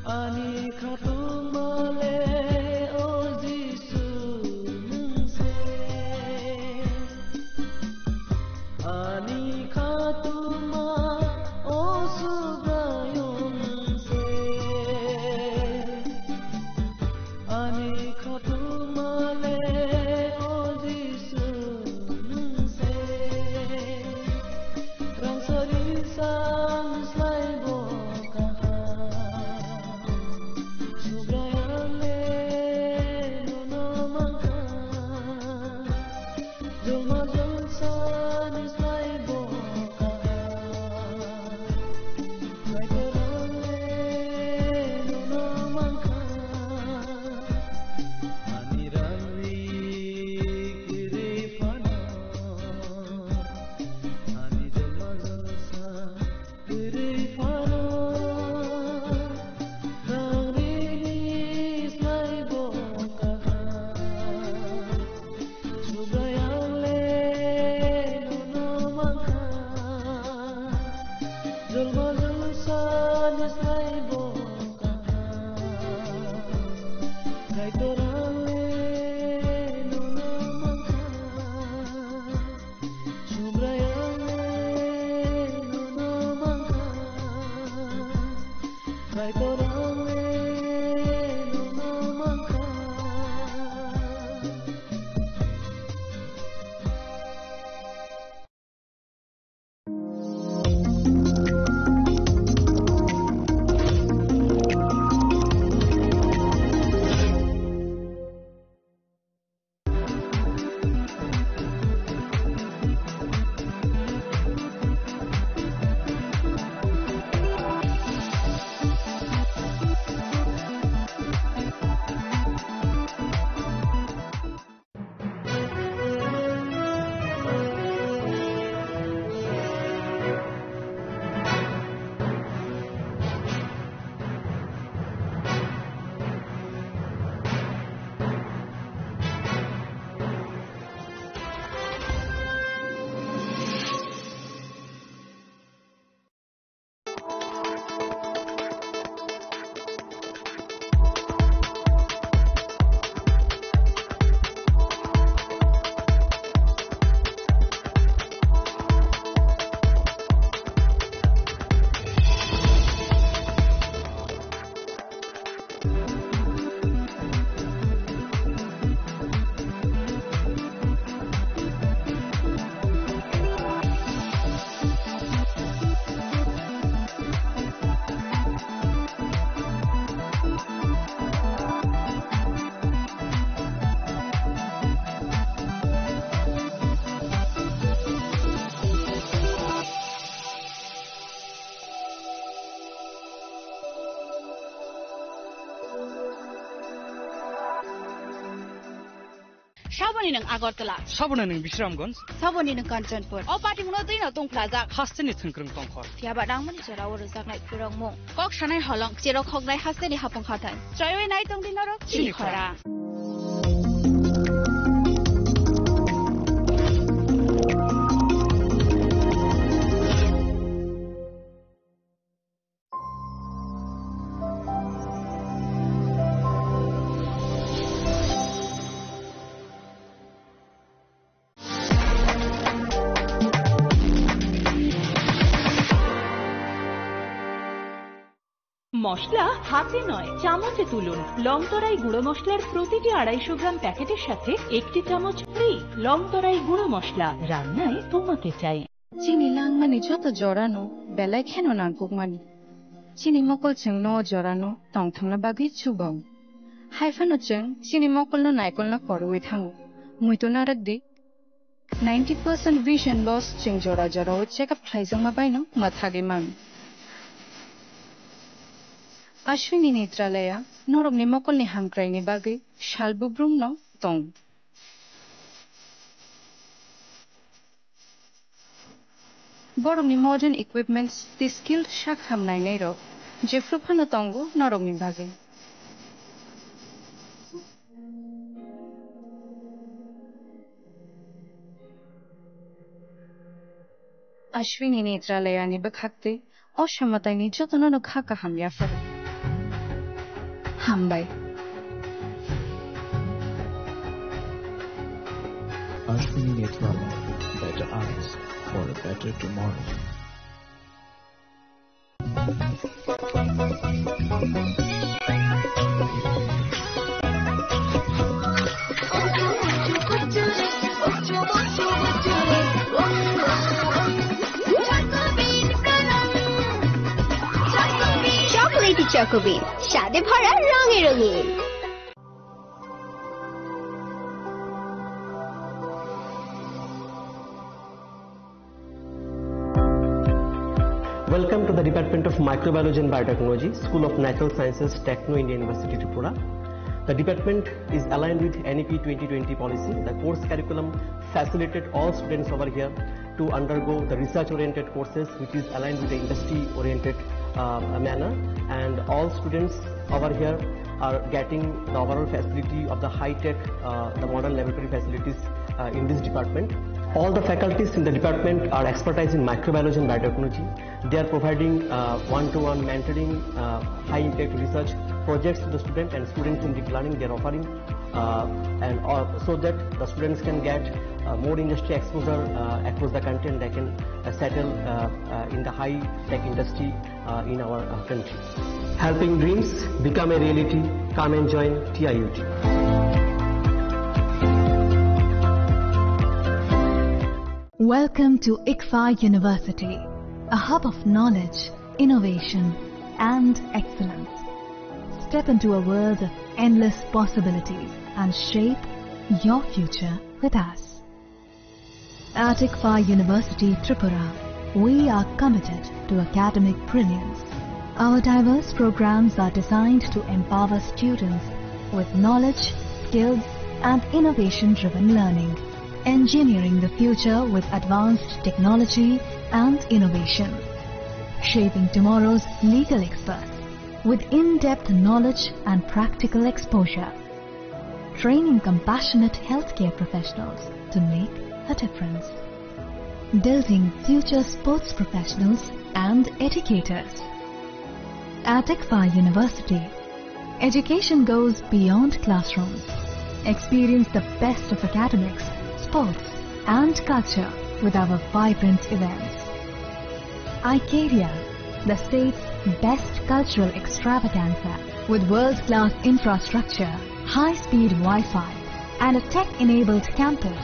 Ani khatungma le o Jisu nwng se. Ani khatungma o Subraiyung nwng se. Ani khatungma le o Jisu nwng se. Rang sari sang slai bo kaham. Subraiyung le nono mankha. Jolma jolsa ni slai bo kaham. Kaitor ang le nono mankha. Ani rang ri kwrwi phano. Ani jolma jolsa kwrwi phano, rang rini slai bo kaham. Subraiyung le nono mankha, jolma jolsa ni slai bo kaham. Kaitor ang le nono mankha. Subraiyung le nono mankha, Kaitor ang le nono mankha. Saboni nwng Agartala. Saboni nwng Bisramganj. Saboni nwng Kanchanpur. O patimungno twi no tungphlajak. Hasteni thwngkwrwng tongkhor. Phiya ba nangmani jorao rwjaknai phwrwngmung. Kok sanai holong, cherok hoknai hasteni hapung hathai. Chroiwi nai tongdi norok chini khorang. মশলা হাতে নয়, চামচে তুলুন। লংতরাই গুঁড়ো মশলার প্রতিটি আড়াইশো গ্রাম প্যাকেটের সাথে একটি চামচ ফ্রি। লংতরাই গুঁড়ো মশলা, রান্নায় তোমাকে চাই। Chini langmani joto jorano belai kheno nangkukmani. Chini mokol chwngno o jorano tongthokna bagwi chubao. Hai phano chwng chini mokolno naikolna korwi thango. Muitu narwk di. Ninety percent vision loss chwng jora jorao check up khlaijakma baino mwthagwi mano. Ashwini Netralaya norokni mokolni hamkraini bagwi sal bubrumno tong. Borokni modern equipments tei skilled sak ham nainairok jephru phano tongo norokni bagwi. Ashwini Netralayani bwkhak tei o samataini jotono no kha kaham yapharo. Hambai. Ashwini Netralaya, better eyes for a better tomorrow. Chocolatey Choco Bean, স্বাদে ভরা রঙে রঙিন। Welcome to the Department of Microbiology and Biotechnology, School of Natural Sciences, Techno India University, Tripura. The department is aligned with N E P twenty twenty policy. The course curriculum facilitated all students over here to undergo the research-oriented courses, which is aligned with the industry-oriented, uh, manner. And all students over here are getting the overall facility of the high-tech, uh, the modern laboratory facilities, uh, in this department. All the faculties in the department are expertise in microbiology and biotechnology. They are providing, uh, one-to-one mentoring, uh, high-impact research projects to the student, and students in deep learning, they are offering, uh, and, uh, so that the students can get, uh, more industry exposure, uh, across the country, and they can, uh, settle, uh, uh, in the high-tech industry, uh, in our, uh, country. Helping dreams become a reality. Come and join T I U T. Welcome to ICFAR University, a hub of knowledge, innovation, and excellence. Step into a world of endless possibilities and shape your future with us. At ICFAR University Tripura, we are committed to academic brilliance. Our diverse programs are designed to empower students with knowledge, skills, and innovation-driven learning, engineering the future with advanced technology and innovation, shaping tomorrow's legal experts with in-depth knowledge and practical exposure, training compassionate healthcare professionals to make a difference, building future sports professionals and educators. At ICFAR University, education goes beyond classrooms. Experience the best of academics, sports, and culture with our vibrant events. Icaria, the state's best cultural extravaganza. With world-class infrastructure, high-speed Wi-Fi, and a tech-enabled campus,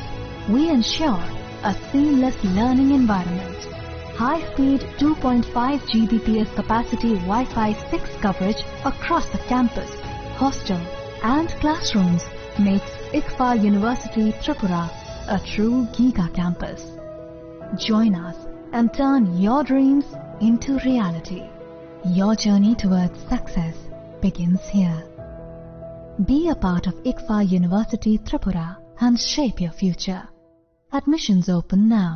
we ensure a seamless learning environment. High-speed two point five G B P S capacity Wi-Fi six coverage across the campus, hostel, and classrooms makes ICFAR University Tripura a true giga campus. Join us and turn your dreams into reality. Your journey towards success begins here. Be a part of ICFAR University Tripura and shape your future. Admissions open now.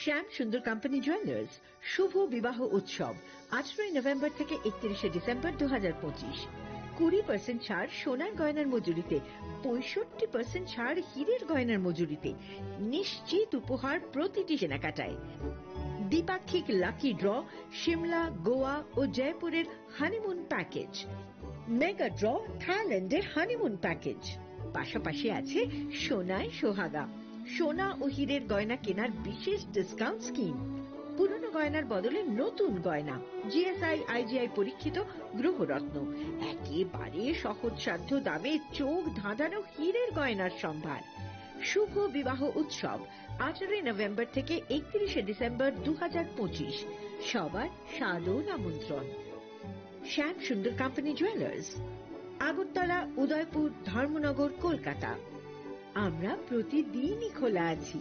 শ্যাম সুন্দর company jewellers শুভ বিবাহ উৎসব, আঠারোই নভেম্বর থেকে একত্রিশে ডিসেম্বর দু হাজার পঁচিশ। কুড়ি পার্সেন্ট ছাড় সোনার গয়নার মজুরিতে, পঁয়ষট্টি পার্সেন্ট ছাড় হীরের গয়নার মজুরিতে, নিশ্চিত উপহার প্রতিটি কেনাকাটায়। দ্বিপাক্ষিক লাকি ড্র, সিমলা, গোয়া ও জয়পুরের হানিমুন প্যাকেজ, মেগা ড্র, থাইল্যান্ডের হানিমুন প্যাকেজ। পাশাপাশি আছে সোনায় সোহাগা, সোনা ও হীরের গয়না কেনার বিশেষ ডিসকাউন্ট স্কিম। পুরনো গয়নার বদলে নতুন গয়না, জিএসআই, আইজিআই পরীক্ষিত গ্রহরত্ন, একেবারে সহজসাধ্য দামে চোখ ধাঁধানো হীরের গয়নার সম্ভার। শুভ বিবাহ উৎসব, আঠারোই নভেম্বর থেকে একত্রিশে ডিসেম্বর দু হাজার পঁচিশ। সবার সাদর আমন্ত্রণ। শ্যাম সুন্দর কোম্পানি জুয়েলার্স, আগরতলা, উদয়পুর, ধর্মনগর, কলকাতা। আমরা প্রতিদিনই খোলা আছি।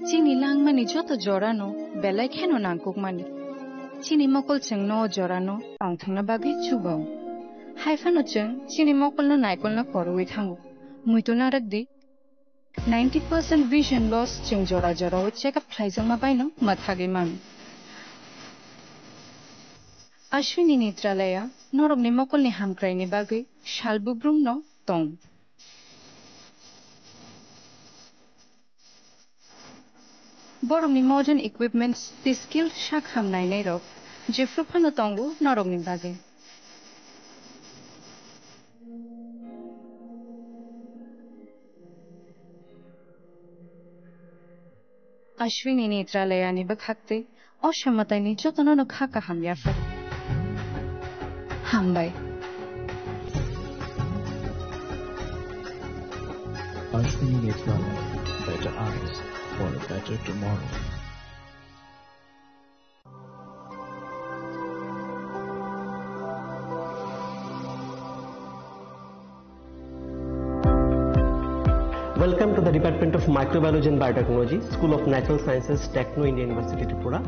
Chini langmani joto jorano belai kheno nangkukmani. Chini mokol chwngno o jorano tongthokna bagwi chugo. Hai phano chwng chini mokolno naikolno phorwi thango. Muitu narwkdi, ninety percent vision loss chwng jora jorao check up khlaijakma baino mwthagwi mano. Ashwini Netralaya norokni mokolni hamkraini bagwi sal bubrumno tong. Borokni modern equipments tei skill sak ham nainairok jephru phano tongo norokni bagwi. Ashwini Netralayani bwkhak tei o samataini jotono no kha kaham yaphar. Hambai. Ashwini Netralaya, better eyes for a better tomorrow. Welcome to the Department of Microbiology and Biotechnology, School of Natural Sciences, Techno India University, Tripura.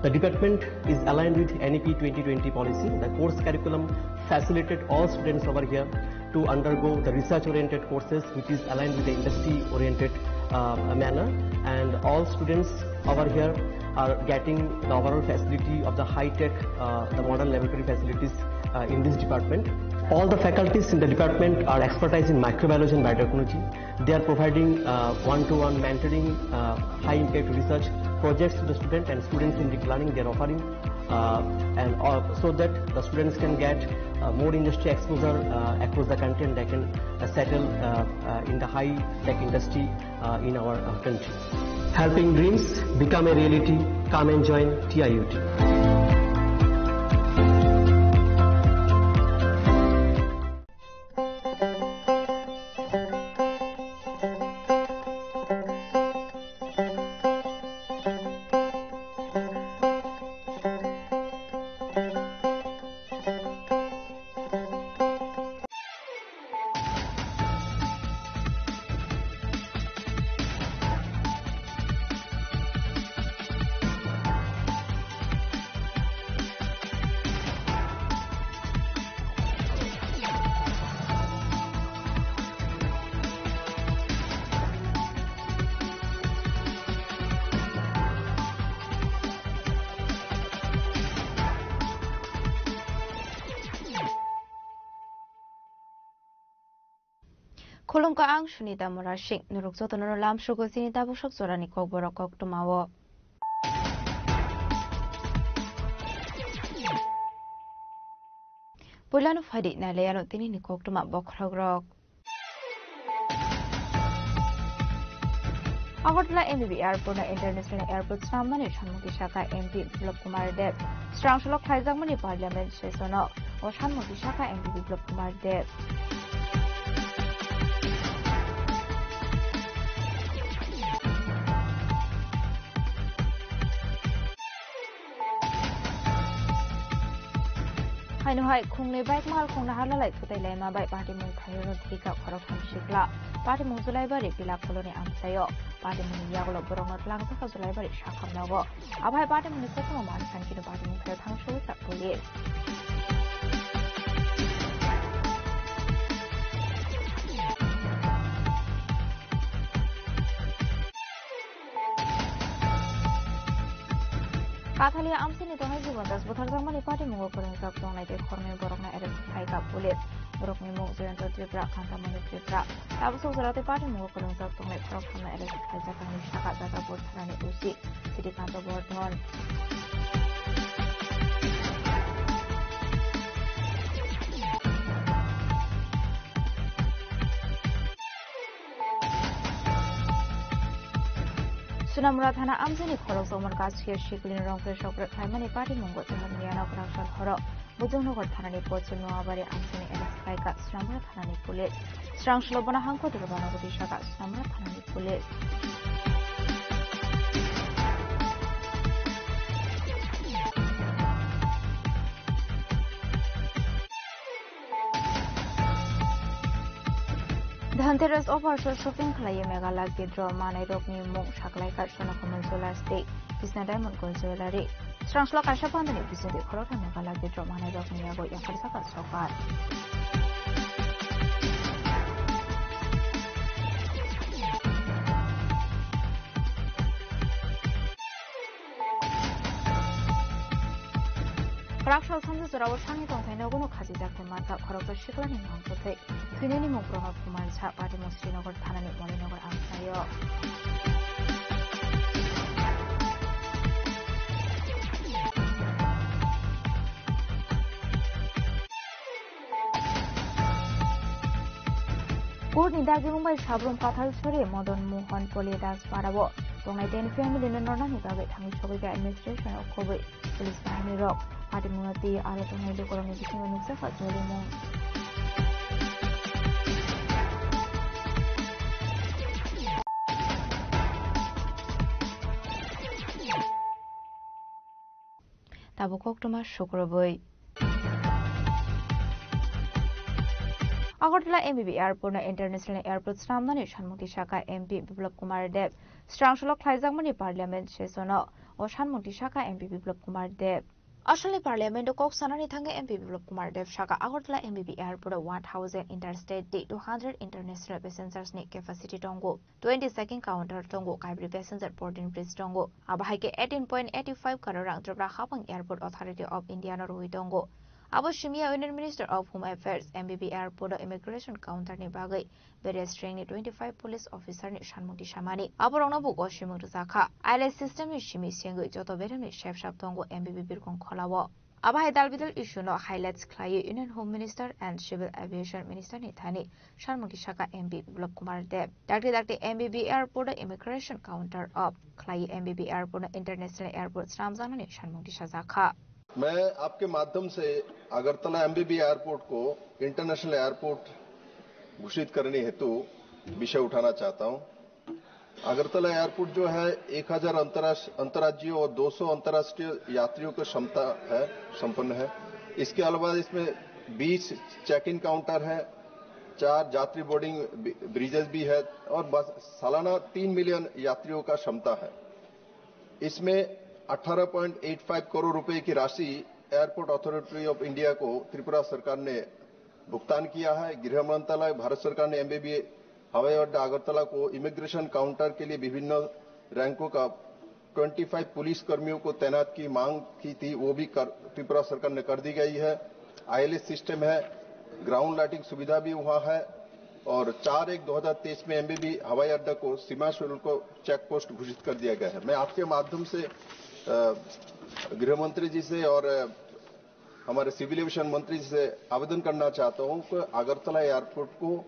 The department is aligned with N E P twenty twenty policy. The course curriculum facilitate all students over here to undergo the research-oriented courses, which is aligned with the industry-oriented, uh, manner. And all students over here are getting the overall facility of the high-tech, uh, the modern laboratory facilities, uh, in this department. All the faculties in the department are expertise in microbiology and biotechnology. They are providing, uh, one-to-one mentoring, uh, high-impact research projects to the student, and students-centric learning they are offering, uh, and, uh, so that the students can get, uh, more industry exposure, uh, across the country, and they can, uh, settle, uh, uh, in the high-tech industry, uh, in our, uh, country. Helping dreams become a reality. Come and join T I U T. Khulumkha, ang Sunita Murasing. Norok jotono lamsugo chini tabuk sok jorani kokborok koktwmao. Puilano phaidi nailaiano tinini koktwma bokhorokrok. Agartala M B B Airport no International Airport swnamnani sanmung tisaka M P Biplab Kumar Deb. Srangsalok khlaijakmani Parliament session o o sanmung tisaka M P Biplab Kumar Deb. Haino hai khungnwi bike mal khungna hala lai thutai laima bai patimung thairokno thika khoroktham sikla. Patimung Julaibari Pila Koloni amchaio. Patimungni yagulo borokno twlangjakha Julaibari sakham nogo. Abo hai patimungni koktwma manwi sankino patimung thaio thangsuwi kha police. Kathalia amchaini tongnai Jibon Das butharjakmani patimungo kwrwngjak tongnai tei khoroknwi borokno arrest khlaikha police. Borokni mung Jayanta Tripura, Kantamani Tripura. Tabuk sokjora tei patimungo kwrwngjak tongnai khoroktham no arrest khlaijak, kangni saka Jadavpur thanani O C Srikanto Bordhon. Sunamura thana amchaini khoroksa Umar Kaskir Siklin rongphre sokphre khlaimani patimungo Jahamiano kwraksal horo Bujongnagar thanani pochim Noabari amchaini arrest khlaikha Sunamura thanani police. Srangsalok bono hangkho dwrwbano bwtwi saka Sunamura thanani police. Dhanteras offer so shopping khlaiwi Mega Lucky Draw manwi rokni mung saklaikha Sonakhama Jewellers tei Krishna Diamond Gold Jewellery. Srangsalok kaisa pandani bisingtwi khoroktham Mega Lucky Draw manwi rokni yago yapharjakha sokar. Kwraksal sanja jorao sangni tongthai nogono khachijak khe mankha khoroksa siklani mangkwthwi. Thwinani mung Pranab Kumar Jha, patimung Srinagar thanani Molinagar amchaio. Court ni dagimung bai sabrum kathal sori Madan Mohan Poli Das Parao tongnai ten family no nornani bagwi thangwi sogwi kha administration o kubui police bahini rok. Patimungno twi aro tongnai lukurokni bisingo nukjakha jolimung. Tabuk koktwma sukrubwi. Agartala M B B Airport no International Airport swnamnani sanmung tisaka M P Biplab Kumar Deb. Srangsalok khlaijakmani Parliament session o o sanmung tisaka M P Biplab Kumar Deb. Asalni Parliament o kok sanani thangwi M P Biplab Kumar Deb saka Agartala M B B Airport o one thousand interstate tei two hundred international passengers ni capacity tongo. Twenty checking counter tongo, kaibri passenger boarding bridge tongo. Abo hai khe eighteen point eighty five crore rang Tripura Habang Airport Authority of India no rwui tongo. Abo simi ya Union Minister of Home Affairs, M B B Airport o immigration counter ni bagwi various rank ni twenty five police officer ni sanmung tisamani. Aborokno bo gosimung rwjakha. I L S system ni simi sengwi joto beremni sep sap tongo M B B birkong kholao. Abo hai dal bidal issue no highlights khlaiwi Union Home Minister and Civil Aviation Minister ni thani sanmung tisaka M P Biplab Kumar Deb. Dakti dakti M B B airport o immigration counter off khlaiwi M B B airport no international airport swnamjaknani sanmung tisajakha. मैं आपके माध्यम से Agartala MBB airport को international airport घोषित करने हेतु विषय उठाना चाहता हूं। अगरतला एयरपोर्ट जो है, एक हज़ार अंतर्राष्ट्रीय, अंतर्राज्यीय और दो सौ अंतर्राष्ट्रीय यात्रियों की क्षमता है, संपन्न है। इसके अलावा इसमें बीस चेक इन काउंटर है, चार यात्री बोर्डिंग बि-, ब्रिजेस भी है और बस सालाना तीन मिलियन यात्रियों का क्षमता है। इसमें अठारह पॉइंट एट फ़ाइव करोड़ रुपए की राशि एयरपोर्ट अथॉरिटी ऑफ इंडिया को त्रिपुरा सरकार ने भुगतान किया है। गृह मंत्रालय, भारत सरकार ने एमबीबी हवाई अड्डा अगरतला को इमिग्रेशन काउंटर के लिए विभिन्न रैंकों का ट्वेंटी फ़ाइव पुलिस कर्मियों को तैनात की मांग की थी, वो भी कर, त्रिपुरा सरकार ने कर दी गई है। आईएलएस सिस्टम है, ग्राउंड लाइटिंग सुविधा भी वहाँ है। और चार एक दो हज़ार तेईस में एमबीबी हवाई अड्डा को सीमा शुल्क चेक पोस्ट घोषित कर दिया गया है। मैं आपके माध्यम से, अ, गृह मंत्री जी से और, अ, हमारे सिविल एविएशन मंत्री जी से आवेदन करना चाहता हूं कि अगरतला एयरपोर्ट को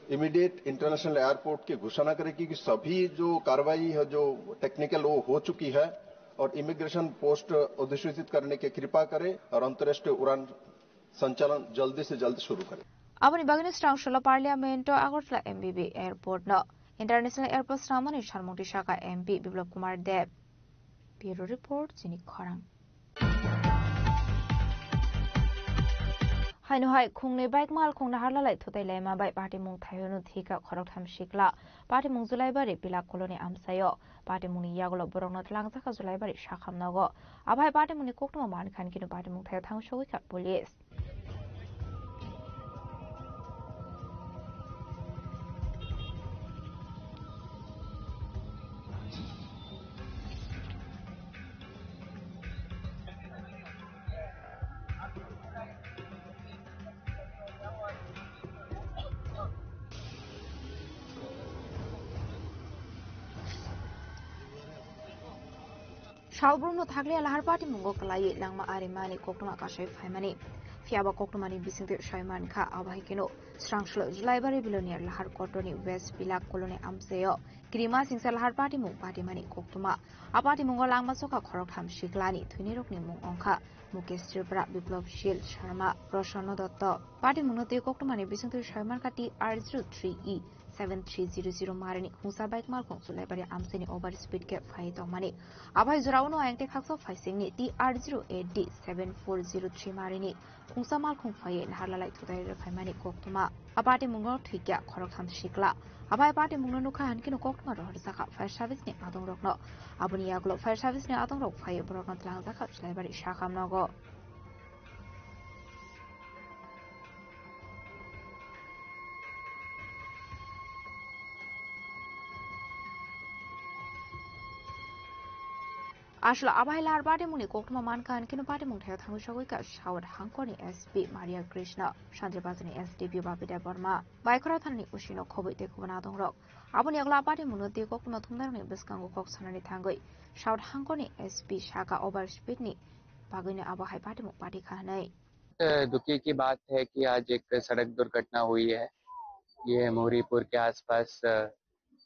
इमीडिएट इंटरनेशनल एयरपोर्ट की घोषणा करें, क्योंकि सभी जो कार्रवाई है, जो टेक्निकल, वो हो चुकी है और इमिग्रेशन पोस्ट अधिसूचित करने की कृपा करें और अंतर्राष्ट्रीय उड़ान संचालन जल्दी से जल्द शुरू करें। Aboni bagwino Srangsolo Parliament o Agartala M B B airport no International Airport swnamani salmung tisaka M P Biplab Kumar Deb. Bureau Report, chini khorang. Haino hai khungnwi bike malkhung naharlalai thutai laima bai patimung thaihwino thika khoroktham sikla. Patimung Julaibari Pilak Koloni amsaio. Patimungni yagulo borokno tlangjak kha Julaibari sakham nogo. Abai patimungni koktwma mankha hinkhe patimung thaio thang sogwi kha police. Saobrumno thakliya lahar patimungo kwlaiwi langma arimani koktwma kasai phaimani. Phiyaba koktwmani bisingtwi saimankha, abo hai kheno Srangsolo Julaibari Biloniya lahar kotorni West Pilak Koloni amsaio kirima singsa lahar patimung patimani koktwma. A patimungo langma sokha khoroktham siklani thwinirokni mung wngkha Mukesh Tripura, Biplab Shil Sharma, Prasanna Dotto. Patimungno twi koktwmani bisingtwi saimankha T R zero three E seven three zero zero marini khungsa bike malkhung Julaibari amsaini over speed khe phai tongmani. Abai jorao no ayang tei khaksa phaisingni T R zero eight D seven four zero three marini khungsa malkhung phaiwi naharlalai thutai rwphaimani koktwma. A patimungo thwikya khoroktham sikla. Abai patimungno nukha hinkhe koktwma rohorjakha fire service ni adongrokno. Aboni yagulo fire service ni adongrok phaiwi borokno tlangjak kha Julaibari sakham nogo. Aswk abai lahar patimungni koktwma mankha hinkhe patimung thaio thangwi sogwi kha South Hangkorni S P Maria Krishna, Sanjibazarni S D P O Bapi Debbarma, Baikhora thanani O C no khobwi tei kubun adongrok. Aboni yagulo a patimungno twi koktwma thumnairokni bwskango kok sanani thangwi South Hangkorni S P saka over speed ni bagwino abo hai patimung pati kha hwnwi. अ, दुखी की बात है कि आज एक सड़क दुर्घटना हुई है। ये मोहरीपुर के आसपास, अ,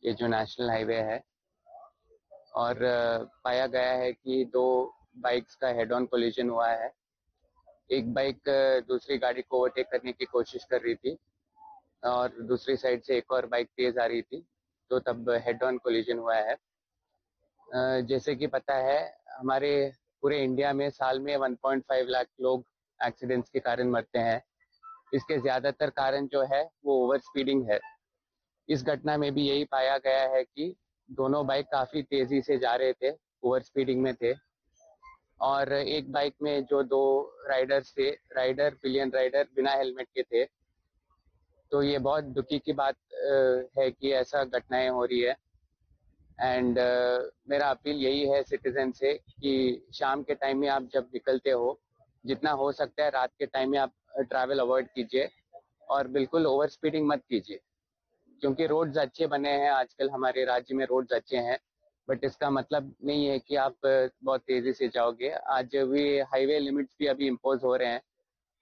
ये जो नेशनल हाईवे है और, अ, पाया गया है कि दो बाइक्स का हेड ऑन कोलिजन हुआ है। एक बाइक, अ, दूसरी गाड़ी को ओवरटेक करने की कोशिश कर रही थी और दूसरी साइड से एक और बाइक तेज आ रही थी, तो तब हेड ऑन कोलिजन हुआ है। अ, जैसे कि पता है, हमारे पूरे इंडिया में साल में वन पॉइंट फ़ाइव लाख लोग एक्सीडेंट्स के कारण मरते हैं। इसके ज्यादातर कारण जो है, वो ओवर स्पीडिंग है। इस घटना में भी यही पाया गया है कि दोनों बाइक काफी तेजी से जा रहे थे, ओवर स्पीडिंग में थे, और एक बाइक में जो दो राइडर्स थे, राइडर, पिलियन राइडर, बिना हेलमेट के थे। तो ये बहुत दुखी की बात, अ, है कि ऐसा घटनाएं हो रही है। एंड, अ, मेरा अपील यही है सिटीजन से कि शाम के टाइम में आप जब निकलते हो, जितना हो सकता है रात के टाइम में आप ट्रैवल अवॉइड कीजिए और बिल्कुल ओवर स्पीडिंग मत कीजिए, क्योंकि रोड्स अच्छे बने हैं आजकल, हमारे राज्य में रोड्स अच्छे हैं, बट इसका मतलब नहीं है कि आप, अ, बहुत तेजी से जाओगे। आज भी हाईवे लिमिट्स भी अभी इम्पोज हो रहे हैं,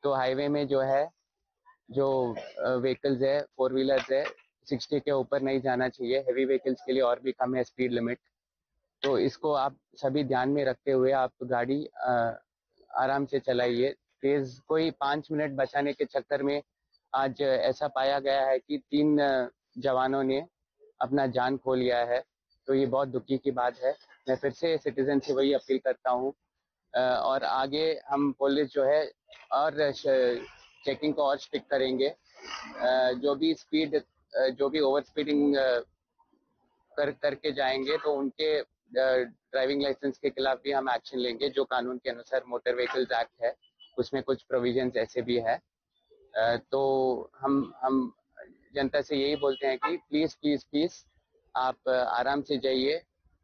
तो हाईवे में जो है, जो, अ, व्हीकल्स है, फोर व्हीलर्स है, सिक्सटी के ऊपर नहीं जाना चाहिए। हैवी व्हीकल्स के लिए और भी कम है स्पीड लिमिट। तो इसको आप सभी ध्यान में रखते हुए आप गाड़ी, अ, आराम से चलाइए। तेज, कोई पाँच मिनट बचाने के चक्कर में आज ऐसा पाया गया है कि तीन, अ, जवानों ने अपना जान खो लिया है। तो ये बहुत दुखी की बात है। मैं फिर से सिटीजन से वही अपील करता हूँ, अ, और आगे हम पुलिस जो है और श-, चेकिंग को और स्ट्रिक्ट करेंगे। अ, जो भी स्पीड, अ, जो भी ओवर स्पीडिंग, अ, कर, करके जाएंगे तो उनके, अ, ड्राइविंग लाइसेंस के खिलाफ भी हम एक्शन लेंगे, जो कानून के अनुसार मोटर व्हीकल्स एक्ट है उसमें कुछ प्रोविजंस ऐसे भी है। अ, तो हम, हम जनता से यही बोलते हैं कि प्लीज, प्लीज, प्लीज आप, अ, आराम से जाइए।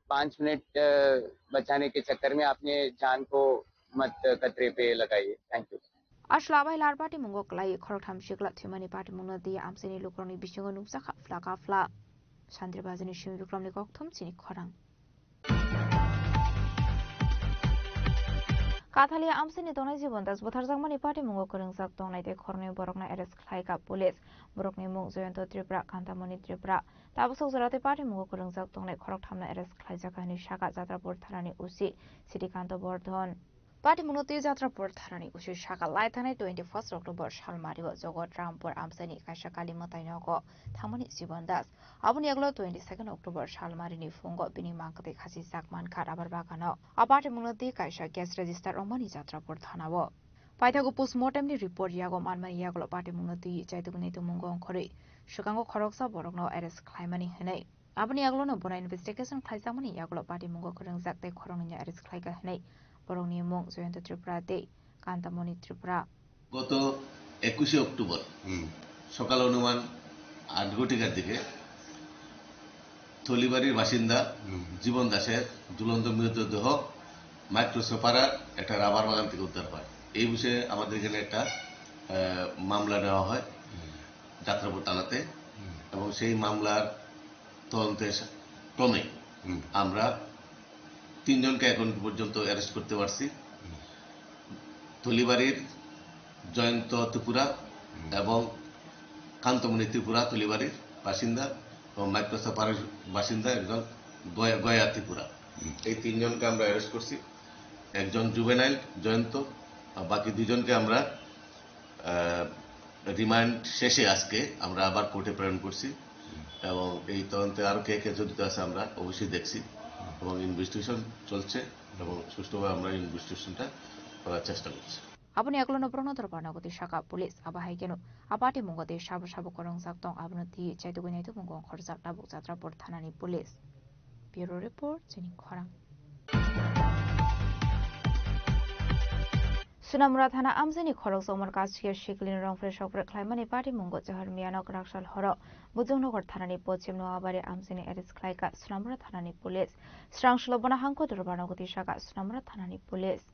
पाँच मिनट, अ, बचाने के चक्कर में आपने जान को मत खतरे पे लगाइए। Thank you. Aswla bai lar patimungo kwlai khoroktham sikla thwimani patimungno twi amchaini lukurokni bisingo nukjakha phlaka phla. Sandri Bajani simi Bikramni kokthum chini khorang. Kathalia amchaini tongnai Jibon Das butharjakmani patimungo kwrwngjak tongnai tei khoroknwi borokno arrest khlaikha police. Borokni mung Jayanta Tripura, Kantamoni Tripura. Tabuk sok jora tei patimungo kwrwngjak tongnai khorokthamno arrest khlaijakha hinwi sakha Jatrapur thanani O C Srikanto Bordhon. Patimungno twi Jatrapur thanani O C sakha lai thanai twenty first October salmario Jogot Rampur amchaini kaisa kali mwtai nogo thangmani Jibon Das. Aboni yagulo twenty second October salmarini phungo bini mangkwtwi khachijak mankha rubber bagano. A patimungno twi kaisa case register wngmani Jatrapur thanao. Paithago postmortemni report yago manmani yagulo patimungno twi chaitugwi naitukmungo ongkhorwi swkango khoroksa borokno arrest khlaimani hwnwi. Aboni yagulono bono investigation khlaijakmani yagulo patimungo kwrwngjak tei khoroknwino arrest khlaikha hwnwi borokni mung Jayanta Tripura tei Kantamoni Tripura. গত একুশে অক্টোবর হুম। সকাল অনুমান আট ঘটিকার দিকে থলিবাড়ির বাসিন্দা হুম। জীবন দাসের ঝুলন্ত মৃতদেহ মাইক্রোসোপাড়ার একটা রাবার বাগান থেকে উদ্ধার হয়। এই বিষয়ে আমাদের এখানে একটা আহ, মামলা নেওয়া হয় হুম। যাত্রাপুর থানাতে হুম। এবং সেই মামলার তদন্তে সা- ক্রমে হুম। আমরা তিনজনকে এখন পর্যন্ত অ্যারেস্ট করতে পারছি। হুম। থলিবাড়ির জয়ন্ত ত্রিপুরা হুম। এবং কান্তমণি ত্রিপুরা থলিবাড়ির বাসিন্দা এবং মাইক্রোসোপাড়ার বাসিন্দা একজন গয়া, গয়া ত্রিপুরা। হুম। এই তিনজনকে আমরা অ্যারেস্ট করছি। একজন জুভেনাইল জয়ন্ত, আর বাকি দুজনকে আমরা আহ, রিমান্ড শেষে আজকে আমরা আবার কোর্টে প্রেরণ করছি এবং এই তদন্তে আরো কে কে জড়িত আছে আমরা অবশ্যই দেখছি এবং ইনভেস্টিগেশন চলছে এবং সুষ্ঠুভাবে আমরা ইনভেস্টিগেশনটা করার চেষ্টা করছি। Aboni yagulono borokno dorbar nogwi sakha police, abo hai kheno a patimungo tei sabo sabo kwrwngjak tong, abono twi chaitugwi naitukmungo ongkhorjak tabuk Jatrapur thanani police. Bureau report, chini khorang. Sunamura thana amchaini khoroksa umor kachiya siklini rongphre sokphre khlaimani patimungo Johor Miyanok raksal horo Bujongnagar thanani pochim Noabari amchaini arrest khlaikha Sunamura thanani police. Srangsulo bono hangko dorbar nogwi sakha Sunamura thanani police.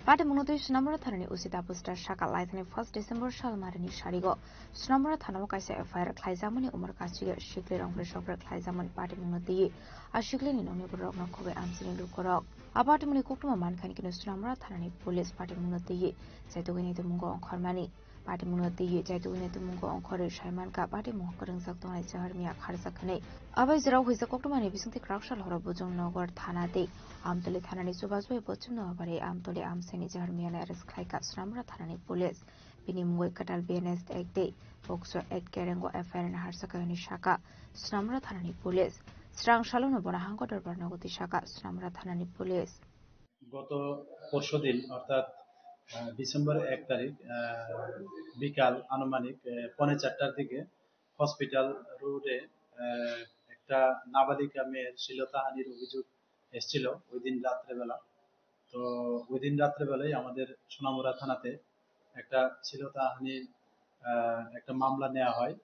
Patimungno twi Sunamura thanani O C Tapus Das sakha laithani first December salmarini sarigo Sunamura thanao kaisa F I R khlaijakmani umor kachiya sikli rongphre sokphre khlaijakmani patimungno twi a siklini nokni bororokno khobwi amchaini lukurok. A patimungni koktwma mankha hwnwi kheno Sunamura thanani police patimungno twi chaitugwi naitugmungo ongkhormani. Patimungno twi chaitugwi naitugmungo ongkhorwi saimankha patimung kwrwngjak tongnai Johor Miya kharjak hwnwi. Abai jora huijak koktwmani bisingtwi kwraksal horo Bujongnagar thana tei Amtoli thanani chubachu bai pochim Noabari Amtoli amchaini Johor Miyano arrest khlaikha Sunamura thanani police. Bini mungwi kwtal B N S Act tei POCSO Act kerengo F I R ni harsa kayoni saka Sunamura thanani police. Srang salono bono hangko dorbar nogwi saka Sunamura thanani police. গত পরশু দিন অর্থাৎ আহ, ডিসেম্বর এক তারিখ আহ, বিকাল আনুমানিক আহ, পৌনে চারটার দিকে হসপিটাল রোডে আহ, একটা নাবালিকা মেয়ের শ্লীলতাহানির অভিযোগ এসেছিল ওই দিন রাত্রেবেলা। তো ওই দিন রাত্রেবেলায় আমাদের সোনামুড়া থানাতে একটা শ্লীলতাহানির আহ, একটা মামলা নেওয়া হয়।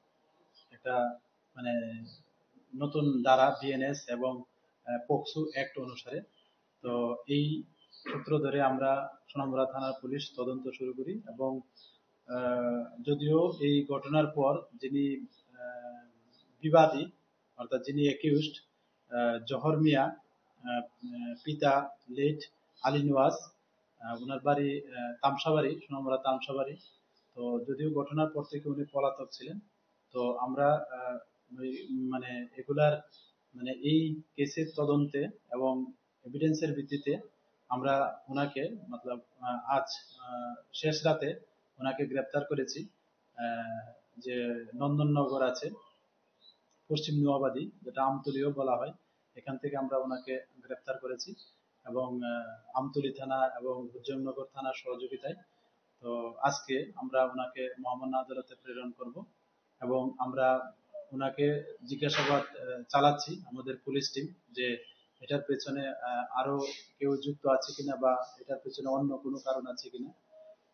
একটা মানে নতুন ধারা বিএনএস এবং আহ, পোকসো অ্যাক্ট অনুসারে। তো এই সূত্র ধরে আমরা সোনামুড়া থানার পুলিশ তদন্ত শুরু করি এবং আহ, যদিও এই ঘটনার পর যিনি আহ, বিবাদী অর্থাৎ যিনি অ্যাকিউজড জহর মিয়া, আহ, আহ, পিতা লেট আলী নওয়াজ, আহ, ওনার বাড়ি আহ, তামসাবাড়ি, সোনামুড়া তামসাবাড়ি। তো যদিও ঘটনার পর থেকে উনি পলাতক ছিলেন, তো আমরা আহ, ওই, মানে এগুলার মানে এই কেসের তদন্তে এবং এভিডেন্সের ভিত্তিতে আমরা ওনাকে মতলব আহ, আজ আহ, শেষ রাতে ওনাকে গ্রেপ্তার করেছি। আহ, যে নন্দননগর আছে, পশ্চিম নোয়াবাদী, যেটা আমতলিও বলা হয়, এখান থেকে আমরা ওনাকে গ্রেপ্তার করেছি এবং আহ, আমতলি থানা এবং ভুজংনগর থানার সহযোগিতায়। তো আজকে আমরা ওনাকে মহামান্য আদালতে প্রেরণ করব এবং আমরা ওনাকে জিজ্ঞাসাবাদ আহ, চালাচ্ছি আমাদের পুলিশ টিম যে এটার পেছনে আহ, আরো কেউ যুক্ত আছে কিনা বা এটার পেছনে অন্য কোনো কারণ আছে কিনা।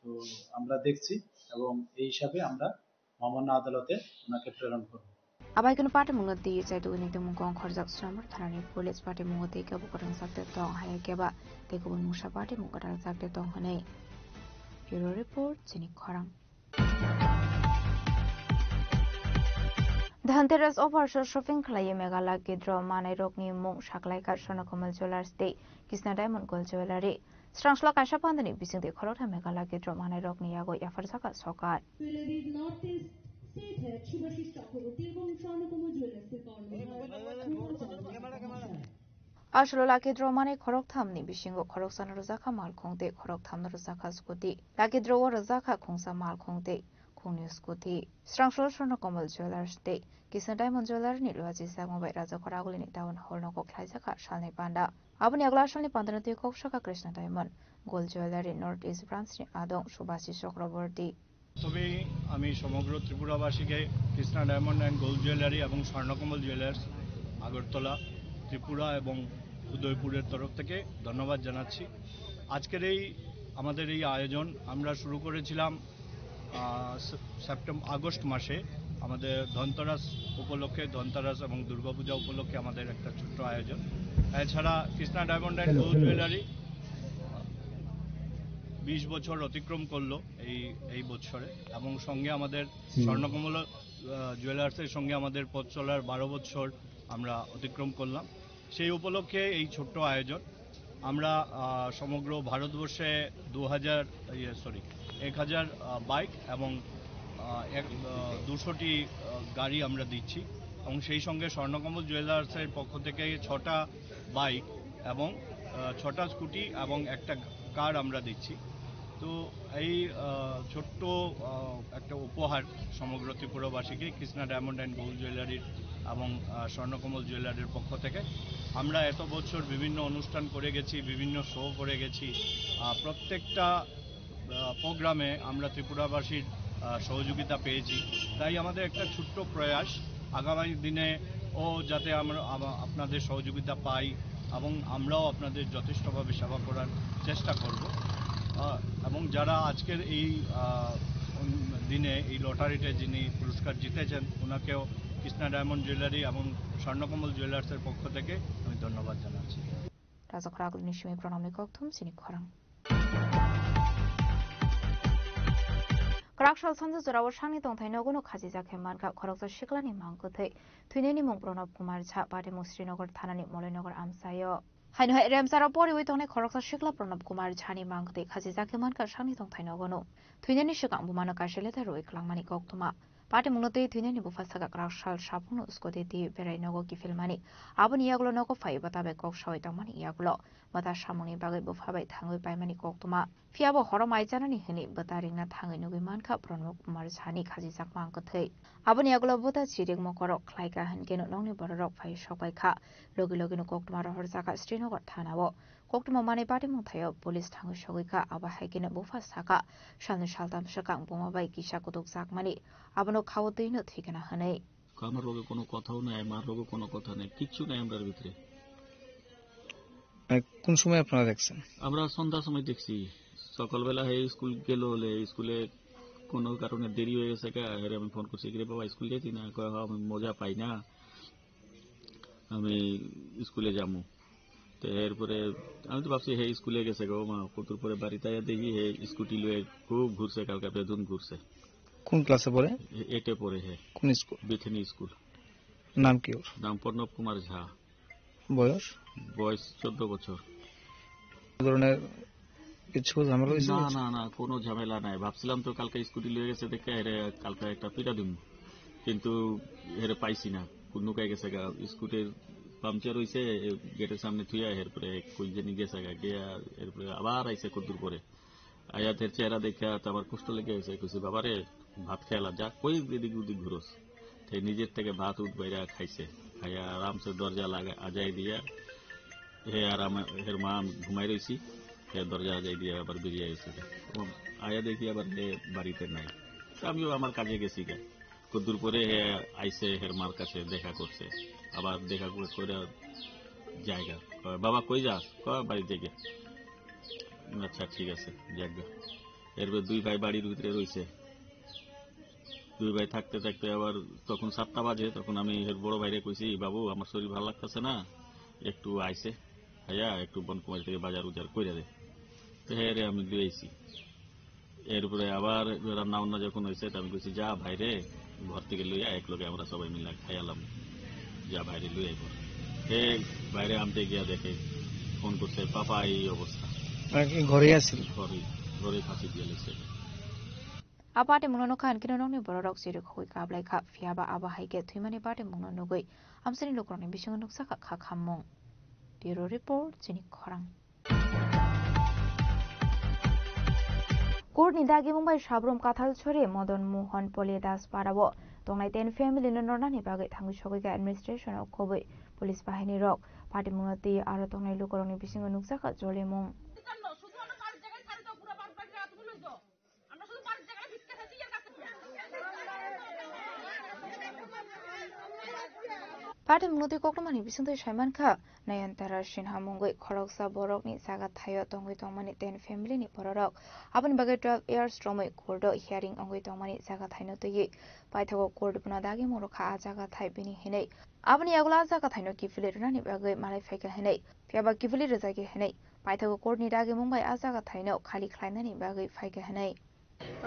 তো আমরা দেখছি এবং এই হিসাবে আমরা মহামান্য আদালতে ওনাকে প্রেরণ করব। Abai kunu party mungno twi chaitu ni tongmung kong khorjak Sramur thanani police party mungo tei kebo kwrwng chakte tong haya keba tei kubun mungsa party mung kwrwng chakte tong hwnwi. Bureau Report, chini khorang. Dhanteras offer shopping khlaiwi Meghalaya Kedro manai rokni mung saklaikha Swarnakomal Jewellers tei Krishna Diamond Gold Jewellery. Srangslo kaisa pandani bisingtwi khoroktham Meghalaya Kedro manai rokni yago yapharjakha sokar. North East State hai Shubhashish Thakur, Tilgong Swarnakomal Jewellers se Aswkno lucky draw manai khoroktham ni bisingo khoroksa no rwjakha malkhung tei khoroktham no rwjakha scooty. Lucky draw o rwjakha khungsa malkhung tei khungni scooty. Srangsolo Swarnakomal Jewellers tei Krishna Diamond Jewellery ni luachi sakma bai Rajakhor Agulini town hall nogo khlaijakha salni panda. Aboni agla salni panda no twi kok sakha Krishna Diamond Gold Jewellery North East Branch ni adong Subhashish Chakraborty. প্রথমেই আমি সমগ্র ত্রিপুরাবাসীকে Krishna diamond and gold jewellery এবং স্বর্ণকমল জুয়েলার্স, আগরতলা, ত্রিপুরা এবং উদয়পুরের তরফ থেকে ধন্যবাদ জানাচ্ছি। আজকের এই, আমাদের এই আয়োজন আমরা শুরু করেছিলাম, আহ, সে-, সেপ্টেম্বর, আগস্ট মাসে আমাদের ধনতেরাস উপলক্ষে, ধনতেরাস এবং দুর্গাপূজা উপলক্ষে আমাদের একটা ছোট্ট আয়োজন। এছাড়া Krishna diamond and gold jewellery বিশ বছর অতিক্রম করলো এই, এই বছরে, এবং সঙ্গে আমাদের স্বর্ণকমল, আহ, জুয়েলার্সের সঙ্গে আমাদের পথ চলার বারো বছর আমরা অতিক্রম করলাম। সেই উপলক্ষে এই ছোট্ট আয়োজন। আমরা, আহ, সমগ্র ভারতবর্ষে দু হাজার, ইয়ে, সরি, এক হাজার, আহ, বাইক এবং, আহ, এক, আহ, দুশোটি, আহ, গাড়ি আমরা দিচ্ছি, এবং সেই সঙ্গে স্বর্ণকমল জুয়েলার্সের পক্ষ থেকে ছটা বাইক এবং, আহ, ছটা স্কুটি এবং একটা কার আমরা দিচ্ছি। তো এই, আহ, ছোট্ট, আহ, একটা উপহার সমগ্র ত্রিপুরাবাসীকে কৃষ্ণা ডায়মন্ড অ্যান্ড গোল্ড জুয়েলারির এবং, আহ, স্বর্ণকমল জুয়েলারির পক্ষ থেকে। আমরা এত বছর বিভিন্ন অনুষ্ঠান করে গেছি, বিভিন্ন শো করে গেছি। আহ, প্রত্যেকটা আহ, প্রোগ্রামে আমরা ত্রিপুরাবাসীর, আহ, সহযোগিতা পেয়েছি। তাই আমাদের একটা ছোট্ট প্রয়াস, আগামী দিনে ও যাতে আমরা, আমা-, আপনাদের সহযোগিতা পাই এবং আমরাও আপনাদের যথেষ্টভাবে সেবা করার চেষ্টা করব। আহ, এবং যারা আজকের এই, আহ, দিনে এই লটারিতে যিনি পুরস্কার জিতেছেন, ওনাকেও কৃষ্ণা ডায়মন্ড জুয়েলারি এবং স্বর্ণকমল জুয়েলার্সের পক্ষ থেকে আমি ধন্যবাদ জানাচ্ছি। Rajakhor Agulini simi pranamni kokthum chini khorang. Kwrak sal sanja jorao sangni tongthai nogo no khachijak khe mankha khoroksa siklani mang kwthwi. Thwinani mung Pranab Kumar Jha, Patimung Srinagar thanani Moloinagar amchaio. Haino hai Remcharo poriwi tongnai khoroksa sikla Pranab Kumar Jhani mang kwthwi khachijak khe mankha sangni tongthai nogo no. Thwinani swkang bumano kaisa letter rwui kwlangmani koktwma. Patimungno twi thwinani bupha saka kwrak sal saphangno scooty twi berai nogo kiphilmani. Aboni yagulo nogo phai bwta bai kok saui tongmani yagulo bwta samungni bagwi bupha bai thangwi paimani koktwma. Phiya bo horo mai chanani hwnwi bwta ringna thangwi nugwi mankha Pranab Kumar Jhani khachijak mang kwthwi. Aboni yagulo bwta chirik mokorok khlaikha hwnkhe nokni bororok phai sokbaikha. Logi logino koktwma rohorjakha Srinagar thanao. Koktwma manwi patimung thaio police thangwi sogwi kha, abo hai kheno bupha sakha, salni saltam swkang buma bai kisa kutukjakmani, abono khao twino thwikana hwnwi. আমার লগে কোনো কথাও নাই, মার লগে কোনো কথা নেই, কিচ্ছু নাই আমরার ভিতরে। আহ, কোন সময় আপনারা দেখছেন? আমরা সন্ধ্যার সময় দেখছি, সকালবেলা হে স্কুল গেল হলে স্কুলে কোনো কারণে দেরি হয়ে গেছে গা, এর আমি ফোন করছি, "কিরে বাবা, স্কুল যাইতি না?" কয়, "হ, আমি মজা পাই না।" আমি স্কুলে যামু। তো এরপরে আমি তো ভাবছি হে স্কুলে গেছে গো মা, কতদূর পরে বাড়িতে আইয়া দেখি হে স্কুটি লয়ে খুব ঘুরছে, কালকে বেদুন ঘুরছে। কোন ক্লাসে পড়ে? এ-, এইটে পড়ে হে। কোন স্কুল? বেথেনি স্কুল। নাম কি ওর? নাম প্রণব কুমার ঝা। বয়স? বয়স চোদ্দ বছর। ধরনের কিছু ঝামেলা হয়েছে না, কিছু? না, না, কোনো ঝামেলা নাই। ভাবছিলাম তো কালকে স্কুটি লয়ে গেছে দেখে এরে কালকে একটা পিটা দিমু, কিন্তু এরে পাইছি না, কোন নুকাই গেছে গা। স্কুটির পাংচার হইছে, এ, গেটের সামনে থুইয়া এরপরে কই জানি গেছে গা, গিয়া এরপরে আবার আইছে কদ্দুর পরে। আইয়া এর চেহারা দেখে তো আমার কষ্ট লেগে গেছে, কইছি, "বাবা রে, ভাত খেলা যা, কই এদিক ওদিক ঘুরোস?" তে নিজের থেকে ভাত উঠ বাইরা খাইছে, খাইয়া আরামসে দরজা লাগা আজাই দিয়া হে আর আমার, হের মা ঘুমাই রইছি, হে দরজা আজাই দিয়া আবার বেরিয়ে গেছে। ও আয়া দেখি আবার হে বাড়িতে নাই। তো আমিও আমার কাজে গেছি গা। কদ্দুর পরে হে আইছে, হের মার কাছে দেখা করছে, আবার দেখা করে, করে জায়গা। কয়, "বাবা, কই যাস?" কয়, "বাড়িতে গিয়া।" "আচ্ছা, ঠিক আছে, যাক গা।" এরপরে দুই ভাই বাড়ির ভিতরে রইছে। দুই ভাই থাকতে থাকতে আবার তখন সাতটা বাজে, তখন আমি এর বড় ভাইরে কইছি, "বাবু, আমার শরীর ভালো লাগতেছে না, একটু আইসে, ভাইয়া, একটু বনকুমারী থেকে বাজার উজার কইরা দে।" তো হ্যাঁ রে, আমি লই আইছি। এরপরে আবার রান্না বান্না যখন হয়েছে, তো আমি কইছি, "যা ভাইরে, ঘর থেকে লইয়া এক লগে আমরা সবাই মিলে খাইয়ালাম, যা ভাইরে লই আইব।" হে বাইরে আনতে গিয়া দেখে, ফোন করছে, "পাপা, এই অবস্থা।" আর কি ঘরে আছিল? ঘরে, ঘরে ফাঁসি দিয়ে লেছে। A party mungno nokha hinkhe nokni bororok chirikhogwi kaplaikha, phiyaba abo hai khe thwimani party mungno nugwi amchaini lukurokni bisingo nukjakha kha khammung. Bureau Report, Chini Khorang. Court ni dagimung bai Sabrum Kathal Sori Madan Mohan Poli Das Para o tongnai ten family no nornani bagwi thangwi sogwi kha administration o khobwi police bahini rok. Party mungno twi aro tongnai lukurokni bisingo nukjakha jolimung. Party mungno twi koktwmani bisingtwi saimankha, Nayantara Sinha mungwi khoroksa borokni jaga thaio tongwi tongmani ten family ni bororok. Aboni bagwi twelve years romwi court o hearing wngwi tongmani jaga thaino twiwi paithago court bono dagimung rwkha a jaga thai bini hinwi. Aboni yagulo a jaga thaino kiphilwi rwnani bagwi malai phaikha hinwi. Phiyaba kiphilwi rwjakya hinwi. Paithago court ni dagimung bai a jaga thaino khali khlainani bagwi phaikha hinwi.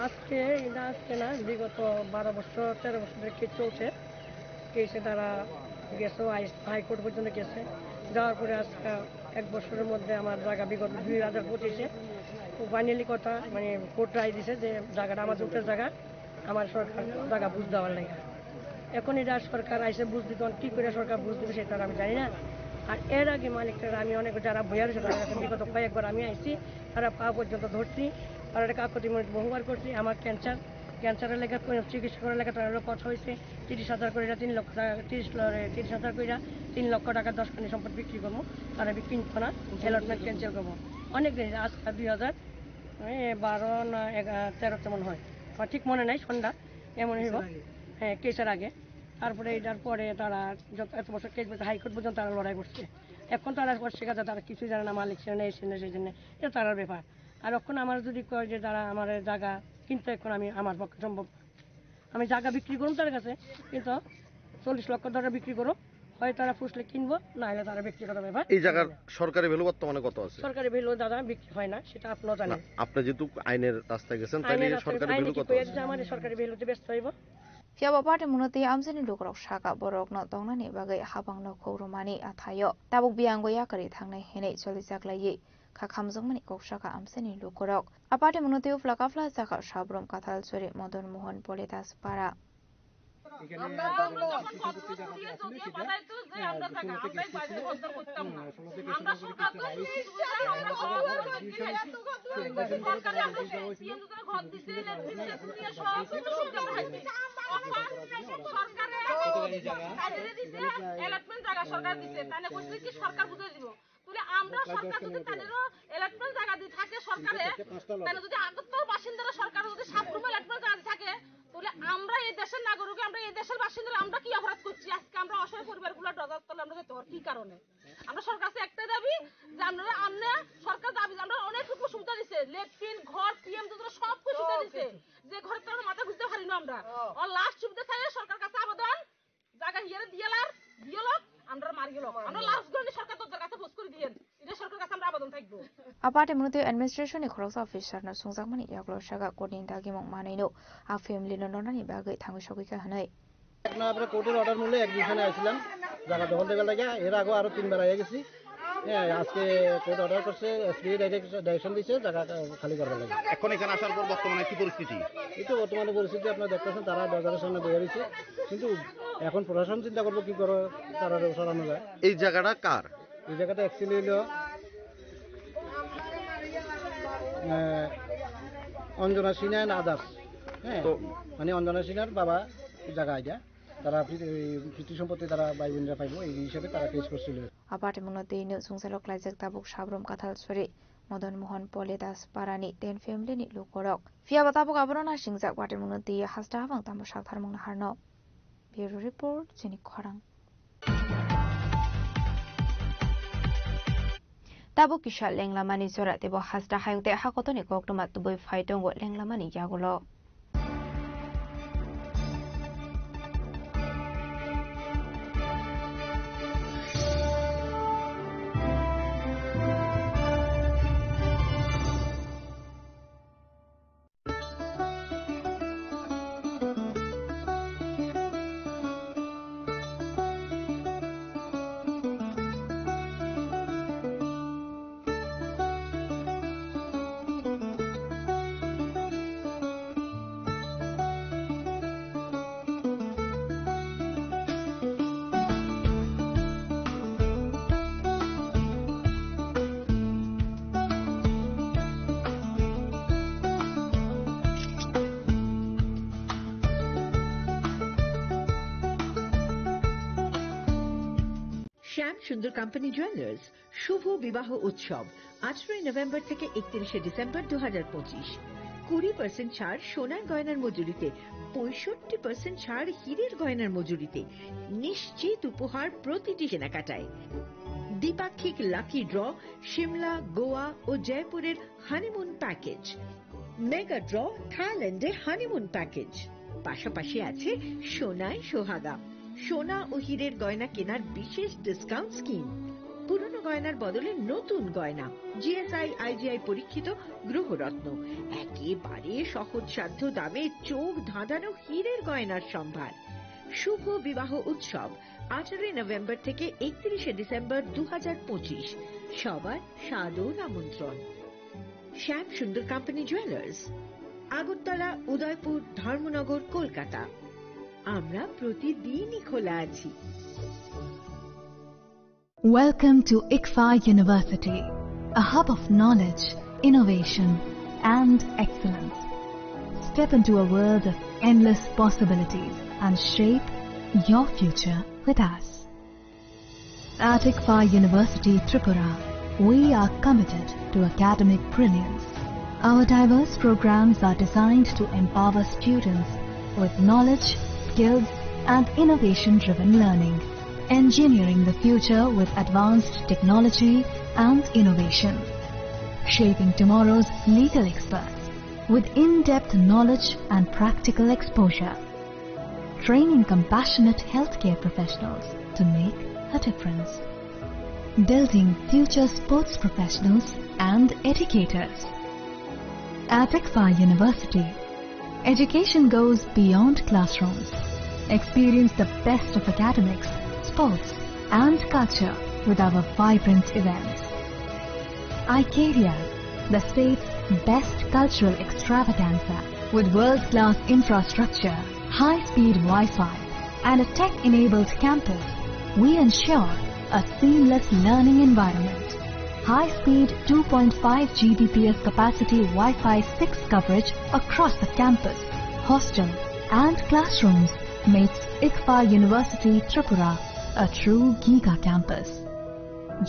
আজকে, এটা আজকে না, বিগত বারো বছর, তেরো বছর ধরে কেস চলছে। কেসে তারা গেছে হাই-, হাইকোর্ট পর্যন্ত গেছে। যাওয়ার পরে আজকে এক বছরের মধ্যে আমার জায়গা বিগত দুই হাজার পঁচিশে তো ফাইনালি কথা, মানে, কোর্ট রায় দিছে যে জায়গাটা আমার জোটের জায়গা, আমার সরকার জায়গা বুঝ দেওয়ার লাগে। এখন এটা সরকার আইসে বুঝ দিত, কি করে সরকার বুঝ দিবে সেটা আর আমি জানি না। আর এর আগে মালিকরা আমি অনেক যারা বইয়া রয়েছে তাদের কাছে বিগত কয়েকবার আমি আইছি, তারা পা পর্যন্ত ধরছি, তারা কাকুতি মিনতি বহুবার করছি। আমার ক্যান্সার, ক্যান্সারের লেগে কোনো চিকিৎসা করার লেগে তারা কথা হয়েছে তিরিশ হাজার করে, তিন লক্ষ টাকা, তিরিশ ল-, তিরিশ হাজার করে তিন লক্ষ টাকা দশ খানি সম্পদ বিক্রি করবো, তারা বিক্রি করবো না, অ্যালটমেন্ট ক্যান্সেল করবো। অনেক দিন, আজকে দুই হাজার, এ, বারো না এগা-, তেরোতে মনে হয়, আমার ঠিক মনে নাই, সন্ধ্যা এমন হইব। কেসের আগে। হ্যাঁ, কেসের আগে। তারপরে এটার পরে তারা যত, এত বছর কেস বলতে হাইকোর্ট পর্যন্ত তারা লড়াই করছে। এখন তারা করছে কাজে তারা কিছুই জানে না, মালিক ছিল না, এসে না, সেই জন্য এটা তারার ব্যাপার। আর এখন আমার যদি কয় যে তারা আমার জায়গা কিনতে, এখন আমি, আমার পক্ষে সম্ভব না। আমি জায়গা বিক্রি করুন তার কাছে, কিন্তু চল্লিশ লক্ষ টাকা বিক্রি করুন, হয় তারা পুষলে কিনবো, না হলে তারা ব্যক্তিগত ব্যাপার। এই জায়গার সরকারি ভ্যালু বর্তমানে কত আছে? সরকারি ভ্যালু দাদা বিক্রি হয় না, সেটা আপনিও জানেন। না, আপনি যেহেতু আইনের রাস্তায় গেছেন, তাহলে আইনের রাস্তায়, সরকারি আইনে ভ্যালু কি কত আছে? প্রয়োজন আমার সরকারি ভ্যালুতে ব্যস্ত হইব? Phiya bo party mungno twi amchaini lukurok sakha borokno tongnani bagwi habangno khuk rwmani athaio tabuk biyangwi yakarwi thangnai hinwi cholijaklaiwi kha khamjakmani kok sakha amchaini lukurok. A party mungno twi uphla kaphla sakha Sabrum Kathal Sori Madan Mohan Poli Das Para. আমরা যখন ঘর থেকে উঠিয়ে যদি বাজাইতো যে আমরা জায়গা, আমরাই বাড়ি বন্ধ করতাম না। আমরা সরকার তো এই সুবিধা আমরা তো সরকারে আমরা সিএনজি করে ঘর দিছে, লেট্রিন, লেট্রিন, সব কিছু সুবিধা আমরা পাইছি। সরকারে কাটিয়ে দিছে, অ্যালটমেন্ট জায়গা সরকার দিছে, তাহলে কইছে কি সরকার বুঝে দিব। তাহলে আমরা সরকার যদি তাদেরও অ্যালটমেন্ট জায়গা দিয়ে থাকে সরকারে, তাহলে যদি আগরতলার বাসিন্দারা সরকার যদি সাবরুমে অ্যালটমেন্ট জায়গা দিয়ে থাকে, তাহলে আমরা এই দেশের নাগরিক, আমরা এই দেশের বাসিন্দারা আমরা কি অপরাধ করছি? আজকে আমরা অসহায় পরিবারগুলো ডজার তলে আমরা যেতে পারি কি কারণে? আমরা সরকার কাছে একটাই দাবি যে আপনারা, আমরা সরকার দাবি যে আমরা অনেক রকম সুবিধা দিছে, লেট্রিন, ঘর, পিএম যোজনা সব কিছু সুবিধা দিছে, যে ঘরে তো আমরা মাথা গুজতে পারি না আমরা। আর লাস্ট সুবিধা চাই সরকার কাছে আবেদন, জায়গা হিয়ারে দিয়ালার, দিয়ালক, আমরা মারিয়ালক। আমরা লাস্ট গণি সরকার দরজার কাছে ফোর্স করে দিয়েন। এটা সরকার কাছে আমরা আবেদন থাকবো। A party mungno twi administration ni khoroksa officer no sungjakmani yagulo sakha court ni dagimung manwino a family no nornani bagwi thangwi sogwi kha hinwi. এখন আমরা কোর্টের অর্ডার মূলে এক্সিবিশনে আসছিলাম জায়গা দখল দেবার লাগে। এর আগেও আরো তিনবার আগে গেছি। হ্যাঁ, আজকে কোর্ট অর্ডার করছে, এসপি ডাইরেকশন দিছে জায়গা খালি করবার লাগে। এখন এখানে আসার পর বর্তমানে কি পরিস্থিতি? এই তো বর্তমানে পরিস্থিতি আপনারা দেখতেছেন, তারা দরজার সামনে বইয়া রয়েছে, কিন্তু এখন প্রশাসন চিন্তা করবো কি করে তারা সরানো যায়। এই জায়গাটা কার? এই জায়গাটা অ্যাকচুয়ালি হলো, আহ, অঞ্জনা সিনহা অ্যান্ড আদার্স। হ্যাঁ, তো মানে অঞ্জনা সিনহার বাবা জায়গা এটা, তারা ফি-, এই ফিতৃ সম্পত্তি তারা ভাই বোনরা পাইবো, এই হিসাবে তারা কেস করছিল। A party mungno twi no sungsalok laijak tabuk Sabrum Kathal Sori Madan Mohan Poli Das Parani ten family ni lukurok. Phiya bo tabuk abono nasingjak party mungno twi hasta habang tamo saktharmung naharno. Bureau Report, Chini Khorang. Tabuk kisa lenglamani jora teibo hasta hayung tei hakotoni koktwma tubui phai tongo lenglamani yagulo. শ্যাম সুন্দর company jewellers শুভ বিবাহ উৎসব, আঠারোই নভেম্বর থেকে একত্রিশে ডিসেম্বর দু হাজার পঁচিশ। কুড়ি পার্সেন্ট ছাড় সোনার গয়নার মজুরিতে, পঁয়ষট্টি পার্সেন্ট ছাড় হীরের গয়নার মজুরিতে। নিশ্চিত উপহার প্রতিটি কেনাকাটায়। দ্বিপাক্ষিক লাকি ড্র, সিমলা, গোয়া ও জয়পুরের হানিমুন প্যাকেজ। মেগা ড্র, থাইল্যান্ডে হানিমুন প্যাকেজ। পাশাপাশি আছে সোনায় সোহাগা, সোনা ও হীরের গয়না কেনার বিশেষ ডিসকাউন্ট স্কিম। পুরনো গয়নার বদলে নতুন গয়না, জিএসআই আইজিআই পরীক্ষিত গ্রহরত্ন, একেবারে সহজসাধ্য দামে চোখ ধাঁধানো হীরের গয়নার সম্ভার। শুভ বিবাহ উৎসব, আঠারোই নভেম্বর থেকে একত্রিশে ডিসেম্বর দু হাজার পঁচিশ। সবার সাদর আমন্ত্রণ। শ্যাম সুন্দর কোম্পানি জুয়েলার্স, আগরতলা, উদয়পুর, ধর্মনগর, কলকাতা। আমরা প্রতিদিনই খোলা আছি। Welcome to ICFAI University, a hub of knowledge, innovation, and excellence. Step into a world of endless possibilities and shape your future with us. At ICFAI University Tripura, we are committed to academic brilliance. Our diverse programs are designed to empower students with knowledge, skills, and innovation-driven learning, engineering the future with advanced technology and innovation, shaping tomorrow's legal experts with in-depth knowledge and practical exposure, training compassionate healthcare professionals to make a difference, building future sports professionals and educators. At ICFAI University, education goes beyond classrooms. Experience the best of academics, sports, and culture with our vibrant events. Icaria, the state's best cultural extravaganza. With world-class infrastructure, high-speed Wi-Fi, and a tech-enabled campus, we ensure a seamless learning environment. High-speed two point five G B P S capacity Wi-Fi six coverage across the campus, hostel, and classrooms makes ICFAI University Tripura a true giga campus.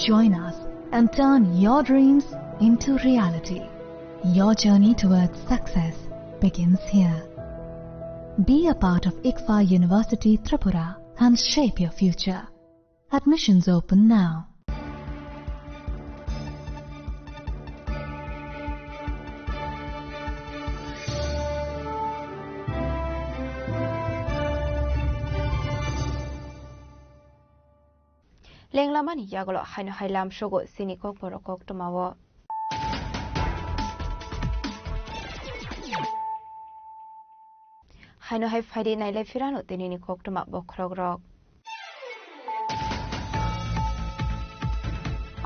Join us and turn your dreams into reality. Your journey towards success begins here. Be a part of ICFAI University Tripura and shape your future. Admissions open now. Lenglamani yagulo haino hai lamsogo chini kokborok koktwmao. Haino hai phaidi nailai phirano tinini koktwma bokhorokrok.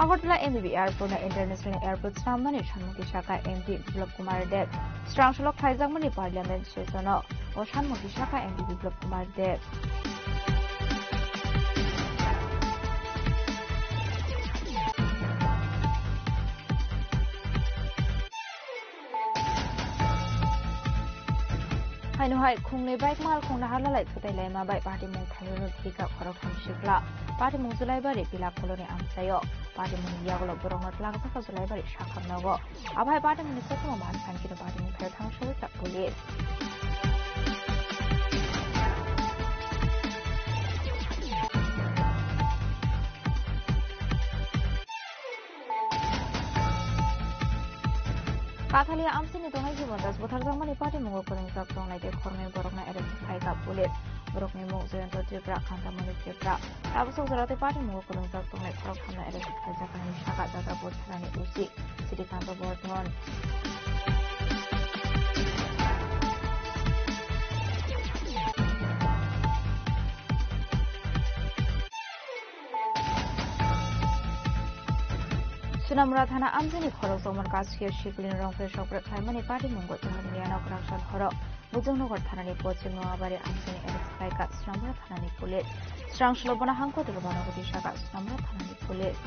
Agartala M B B Airport no International Airport swnamnani sanmukhi saka M P Biplab Kumar Deb. Srang solo khlaijakmani Parliament session o, o sanmukhi saka M P Biplab Kumar Deb. Haino hai khungnwi bike mal khungna hala lai thutai laima bai patimung thairwino thika khoroktham sikla. Patimung Julaibari Pila Koloni amchaio. Patimungni yagulo borokno twlangjakha Julaibari sakham nogo. Abai patimungni koktwma man sankino patimung thaio thang sogwi kha police. Kathaliya amchaini tongnai Himanta butharjakmani patimungo kwrwngjak tongnai tei khoroknwi borokno arrest khlaikha police. Borokni mung Jayanta Tripura, Kantamoni Tripura. Tabuk sok jora tei patimungo kwrwngjak tongnai khorok thamno arrest khlaijak, kainwi saka Dadapur thanani O C Srikanta Bordhon. Sunamura thana amchaini khorok Jomon Kaskir Siklin Rongphre sokbrek khlaimani patimungo Jahamiyanok Rangsal Horo Bujongnagar thanani Pochim Noabari amchaini arrest khlaikha Sunamura thanani police. Srang solo bono hangko dolo banogoti saka Sunamura thanani police.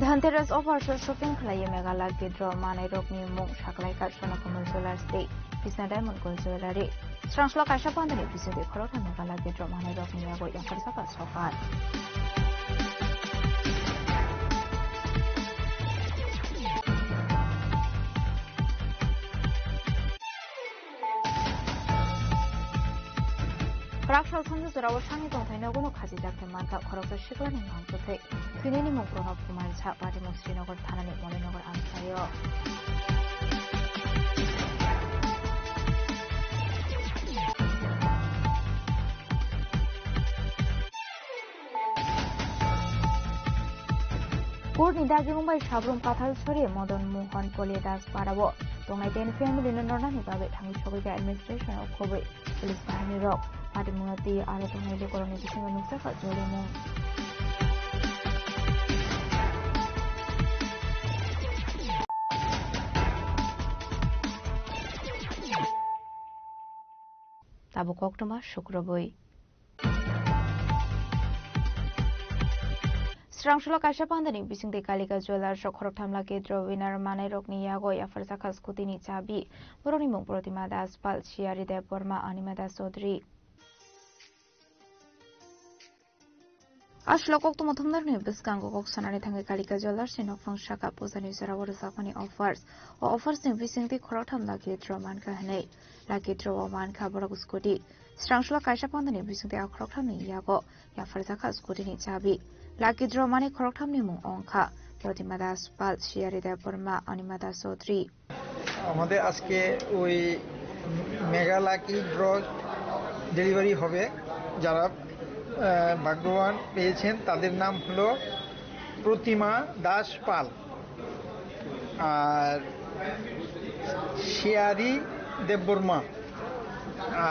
Dhanteras offer shopping khlaiwi Meghalaya gidro manai rokni mung saklaikha Sona Kamal Jewellers tei Krishna Diamond Gold Jewellery. Srangsola kaisa pandani bisingtwi khoroktham Meghalaya gidro manai rokni yago yapharjakha sokat. Kwrak sal songni jorao sangni tongthai nogono khachijak thai mankha khoroksa siklani mangkwthwi. Thwinani mung Pranab Kumar Jha, patimung Srinagar thanani Molinogar amchaio. Court ni dagimung bai sabrum kathal sori Madan Mohan Poli Das Parao tongnai ten family no nornani bagwi thangwi sogwi kha administration o khobwi police bahini rok. Patimung no twi aro tongnai lukurokni bisingo nukjakha jolimung. Tabuk koktwma sukrubwi. Srangsola kaisa pandani bisingtwi Kalika Jewellers o khoroktham lucky draw winner manai rokni yago yapharjakha scooty ni chabi. Borokni mung Protima Das Pal, Siyari Debbarma, Anima Das Chaudhary. Aswk koktwma thumnarni bwskango kok sanani thangwi Kalika Jewellers ni nokphang saka pujani jorao rwjakmani offers. O offers ni bisingtwi khoroktham lucky draw mankha hwnwi. Lucky draw o mankha borok scooty. Srangsola kaisa pandani bisingtwi a khoroktham ni yago yapharjakha scooty ni chabi. Lucky draw mani khoroktham ni mung wngkha Protima Das Pal, Siyari Debbarma, Anima Das Chaudhary. আমাদের আজকে ওই mega lucky draw delivery হবে। যারা, আহ, ভাগ্যবান পেয়েছেন, তাদের নাম হলো প্রতিমা দাস পাল, আর শিয়ারি দেববর্মা,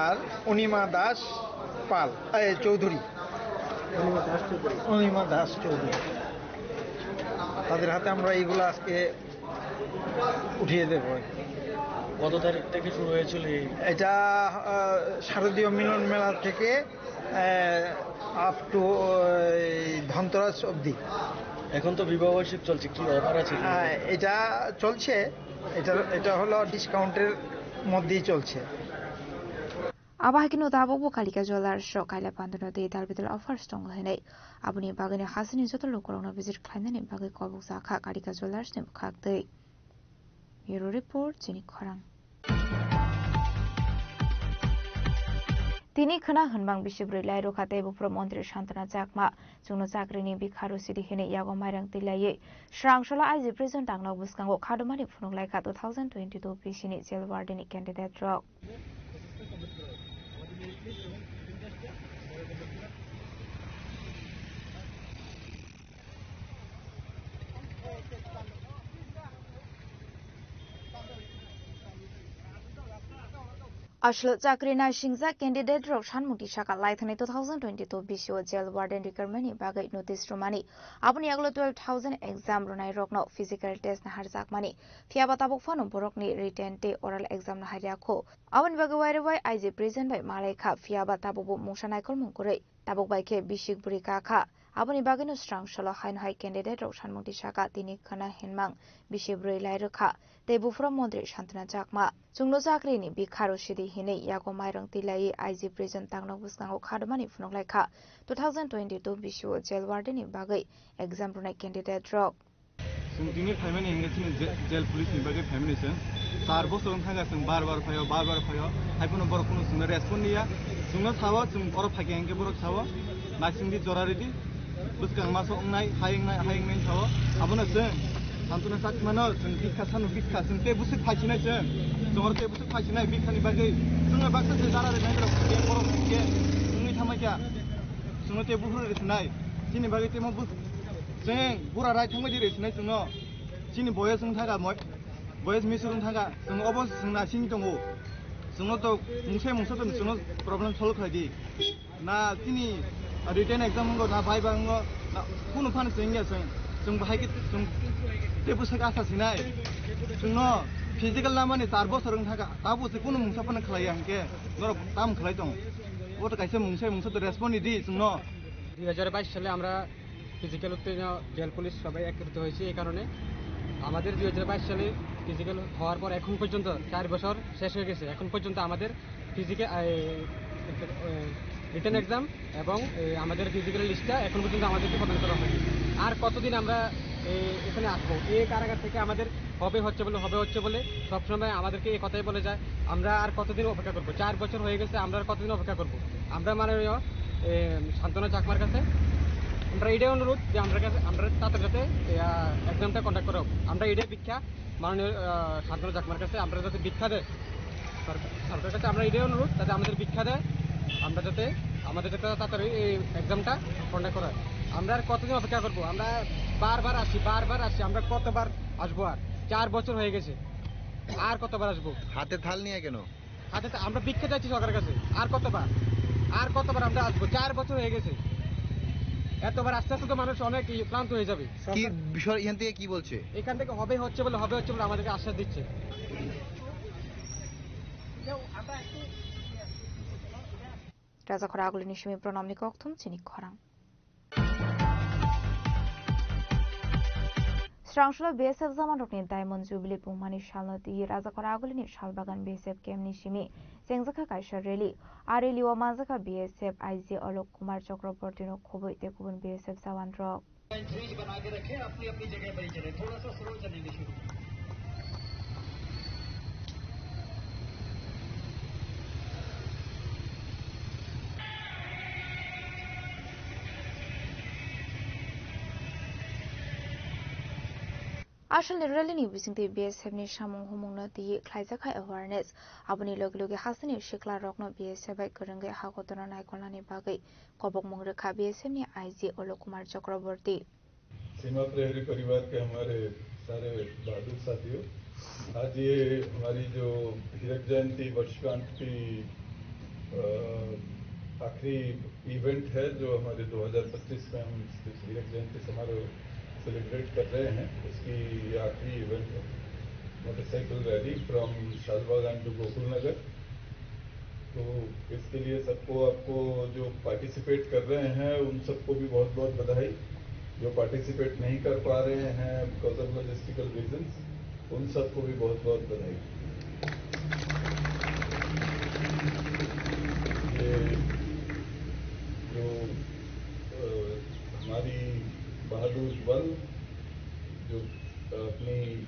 আর অনিমা দাস পাল, এ, চৌধুরী। অনিমা দাস চৌধুরী। অনিমা দাস চৌধুরী। তাদের হাতে আমরা এইগুলো আজকে উঠিয়ে দেবো আর কি। কত তারিখ থেকে শুরু হয়েছিল এই? এটা, আহ, শারদীয় মিলন মেলা থেকে, আহ, up to, আহ, এই ধনতেরাস অবধি। এখন তো বিবাহ বার্ষিক চলছে, কি অফার আছে? আহ, এটা চলছে, এটা, এটা হলো ডিসকাউন্টের মধ্যেই চলছে। Abo hai kheno tabukbo Kalika Jewellers rok kaila pandano tei dal bidal offers tongo hinwi. Aboni bagwino hasini joto lukurokno visit khlainani bagwi kobokjakha Kalika Jewellers ni bwkhaktwi. Bureau Report, Chini Khorang. Tini khwna hwnbang bisi bwrwi lai rwkha tei buphuru montri Santana Chakma chwngno chakrini bikha rw sidi hinwi yago mairang twilaiwi. Srangsola I G prison tangnok bwskango khadumani phunuk laikha two thousand twenty-two B C ni jail warden ni candidate rok. Aswk chakri naisingjak candidate rok sanmung tisaka laithani two thousand twenty-two B C O jail warden recruitment ni bagwi notice rwmani. Aboni yagulo twelve thousand exam rwnai rokno physical test naharjakmani. Phiyaba tabuk phano borokni written tei oral exam naharya kho. Aboni bagwi wairwi I G prison bai malai kha, phiyaba tabukbo mungsa naikolmung kwrwi. Tabuk bai khe bisik bwrwi ka kha. Aboni bagwino Srangsola haino hai candidate rok sanmung tisaka tini khwna hinmang bisi bwrwi lai rwkha tei buphuru montri Santana Chakma. Chwngno chakrini bikha rw sidi hinwi yago mairang twilaiwi I G prison tangnok bwskango khadumani phunuk lai kha two thousand twenty-two B C O jail warden ni bagwi exam rwnai candidate rok. Chwng tini phaimani hwnkhe chini je-, jail police ni bagwi phaimani chwng. Char bosor wng thangkha chwng bar bar phaio, bar bar phaio. Hai phano borok phano chwngno respond liya. Chwngno sao chwng oro phaikha hwnkhe borok sao. Naisingdi jora ridi. Bwskang maso wngnai, hai wngnai, hai wngnai sao. Abono chwng Santana Chakmano chwng bikha sanu bikha chwng tei bwswk phaisinai chwng. Chwng oro tei bwswk phaisinai bikhani bagwi. Chwngno baksa se jara rwnai borok hwnkhe borok hwnkhe wngwi thangma kha. Chwngno tei buphuru rwsinai. Chini bagwi tei mo bwswk Chwng bura rai thangbai di re sinai chwngno. Chini boyes wng thangkha, moi-, boyes misur wng thangkha. Chwng obo chwng naising tongo. Chwngno to mungsa mungsa to chwngno problem solve khlai di. Na chini written exam wngo, na viva wngo, na kunu phano chwng ya chwng. Chwng bahai khe chwng tei bwswk asa sinai. Chwngno physical lamani char bosor wng thangkha. Tabuk se kunu mungsa phano khlai ya hwnkhe norok tam khlai tong. Obo to kaisa mungsa mungsa to respond di chwngno. দুই হাজার বাইশ সালে আমরা ফিজিক্যাল উত্তেজনা, jail police সবাই একত্রিত হয়েছে। এই কারণে আমাদের দুই হাজার বাইশ সালে ফিজিক্যাল হওয়ার পর এখন পর্যন্ত চার বছর শেষ হয়ে গেছে। এখন পর্যন্ত আমাদের ফিজিক্যাল রিটেন এক্সাম এবং এই আমাদের ফিজিক্যাল লিস্টটা এখন পর্যন্ত আমাদেরকে প্রদান করা হয়নি। আর কতদিন আমরা এই এখানে আসবো? এই কারাগার থেকে আমাদের হবে হচ্ছে বলে, হবে হচ্ছে বলে সবসময় আমাদেরকে এই কথাই বলে যায়। আমরা আর কতদিন অপেক্ষা করবো? চার বছর হয়ে গেছে, আমরা আর কতদিন অপেক্ষা করবো? আমরা মাননীয় এ, শান্তনু চাকমার কাছে আমরা এটাই অনুরোধ যে আমরা কাছে, আমরা তাদের যাতে এক্সামটা কন্ডাক্ট করা হোক। আমরা এটাই ভিক্ষা মাননীয় আহ, শান্তনু চাকমার কাছে আমরা যাতে ভিক্ষা দেয়, সরকার, সরকারের কাছে আমরা এটাই অনুরোধ যাতে আমাদের ভিক্ষা দেয়, আমরা যাতে, আমাদের যাতে তাড়াতাড়ি এই এক্সামটা কন্ডাক্ট করা হয়। আমরা আর কতদিন অপেক্ষা করবো? আমরা বারবার আসি, বারবার আসি, আমরা কতবার আসবো? আর চার বছর হয়ে গেছে, আর কতবার আসবো? হাতে থাল নিয়ে কেন? হাতে থা-, আমরা ভিক্ষা চাইছি সরকারের কাছে। আর কতবার, আর কতবার আমরা আসবো? চার বছর হয়ে গেছে। এতবার আস্তে আস্তে তো মানুষ অনেক ই ক্লান্ত হয়ে যাবে। কি বিষয়, এখান থেকে কি বলছে? এখান থেকে হবে হচ্ছে বলে, হবে হচ্ছে বলে আমাদেরকে আশ্বাস দিচ্ছে। Rajakhor agulini simi pranamni kokthum chini khorang. Srangsulo B S F jamanrokni Diamond Jubilee pungmani salno twi Rajakhor agulini Salbagan B S F campni simi chengjakha kaisa rally. A rally-o manjakha B S F I G Alok Kumar Chakrabortino khobwi tei kubun B S F jawanrok. Fridge बना के रखें, अपनी अपनी जगह पर ही चलें, थोड़ा सा स्लो चलेंगे शुरू। Asalni rally ni bisingtwi B S F ni samung humungno twi khlaijakha awareness. Aboni loge loge hasteni sikla rokno B S F bai kwrwngwi hakotorno naikolnani bagwi kobokmung rwkha B S F ni I G Alok Kumar Chakraborty. सीमा प्रहरी परिवार के हमारे सारे बहादुर साथियों, आज ये हमारी जो हीरक जयंती वर्षगांठ की, अ, आखिरी इवेंट है, जो हमारे दो हज़ार पच्चीस में हम इस हीरक जयंती समारोह सेलिब्रेट कर रहे हैं, उसकी ये आखिरी इवेंट है। Motorcycle rally from Shalbagan to Gokul Nagar। तो इसके लिए सबको, आपको जो पार्टिसिपेट कर रहे हैं, उन सबको भी बहुत बहुत बधाई। जो पार्टिसिपेट नहीं कर पा रहे हैं because of logistical reasons, उन सबको भी बहुत बहुत बधाई। ये जो, अ, हमारी बहादुर वन जो अपनी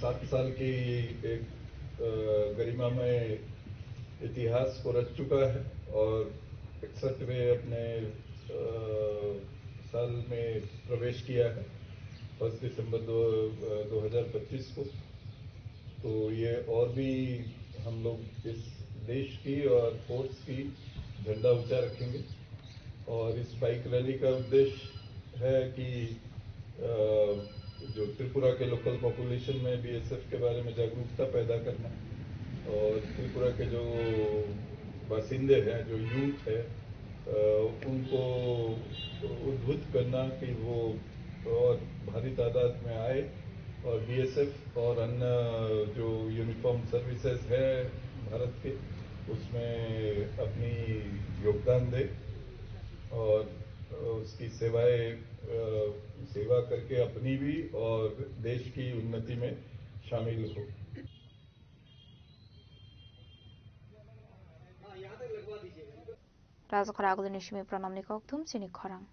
सात साल की एक, अ, गरिमामय इतिहास को रच चुका है और इकसठवें अपने, अ, साल में प्रवेश किया है, फर्स्ट दिसंबर दो, अ, दो हज़ार पच्चीस को। तो ये और भी हम लोग इस देश की और फोर्स की झंडा ऊंचा रखेंगे। और इस बाइक रैली का उद्देश्य है कि, अ, जो त्रिपुरा के लोकल पॉपुलेशन में बीएसएफ के बारे में जागरूकता पैदा करना और त्रिपुरा के जो बासिंदे हैं, जो यूथ है, अ, उनको उद्बुद्ध करना कि वो और भारी तादाद में आए और बीएसएफ और अन्य जो यूनिफॉर्म सर्विसेज है भारत के, उसमें अपनी योगदान दे और उसकी सेवाएं, अ, सेवा करके अपनी भी और देश की उन्नति में शामिल हो। Rajakhor agulini simi pranamni kokthum chini khorang.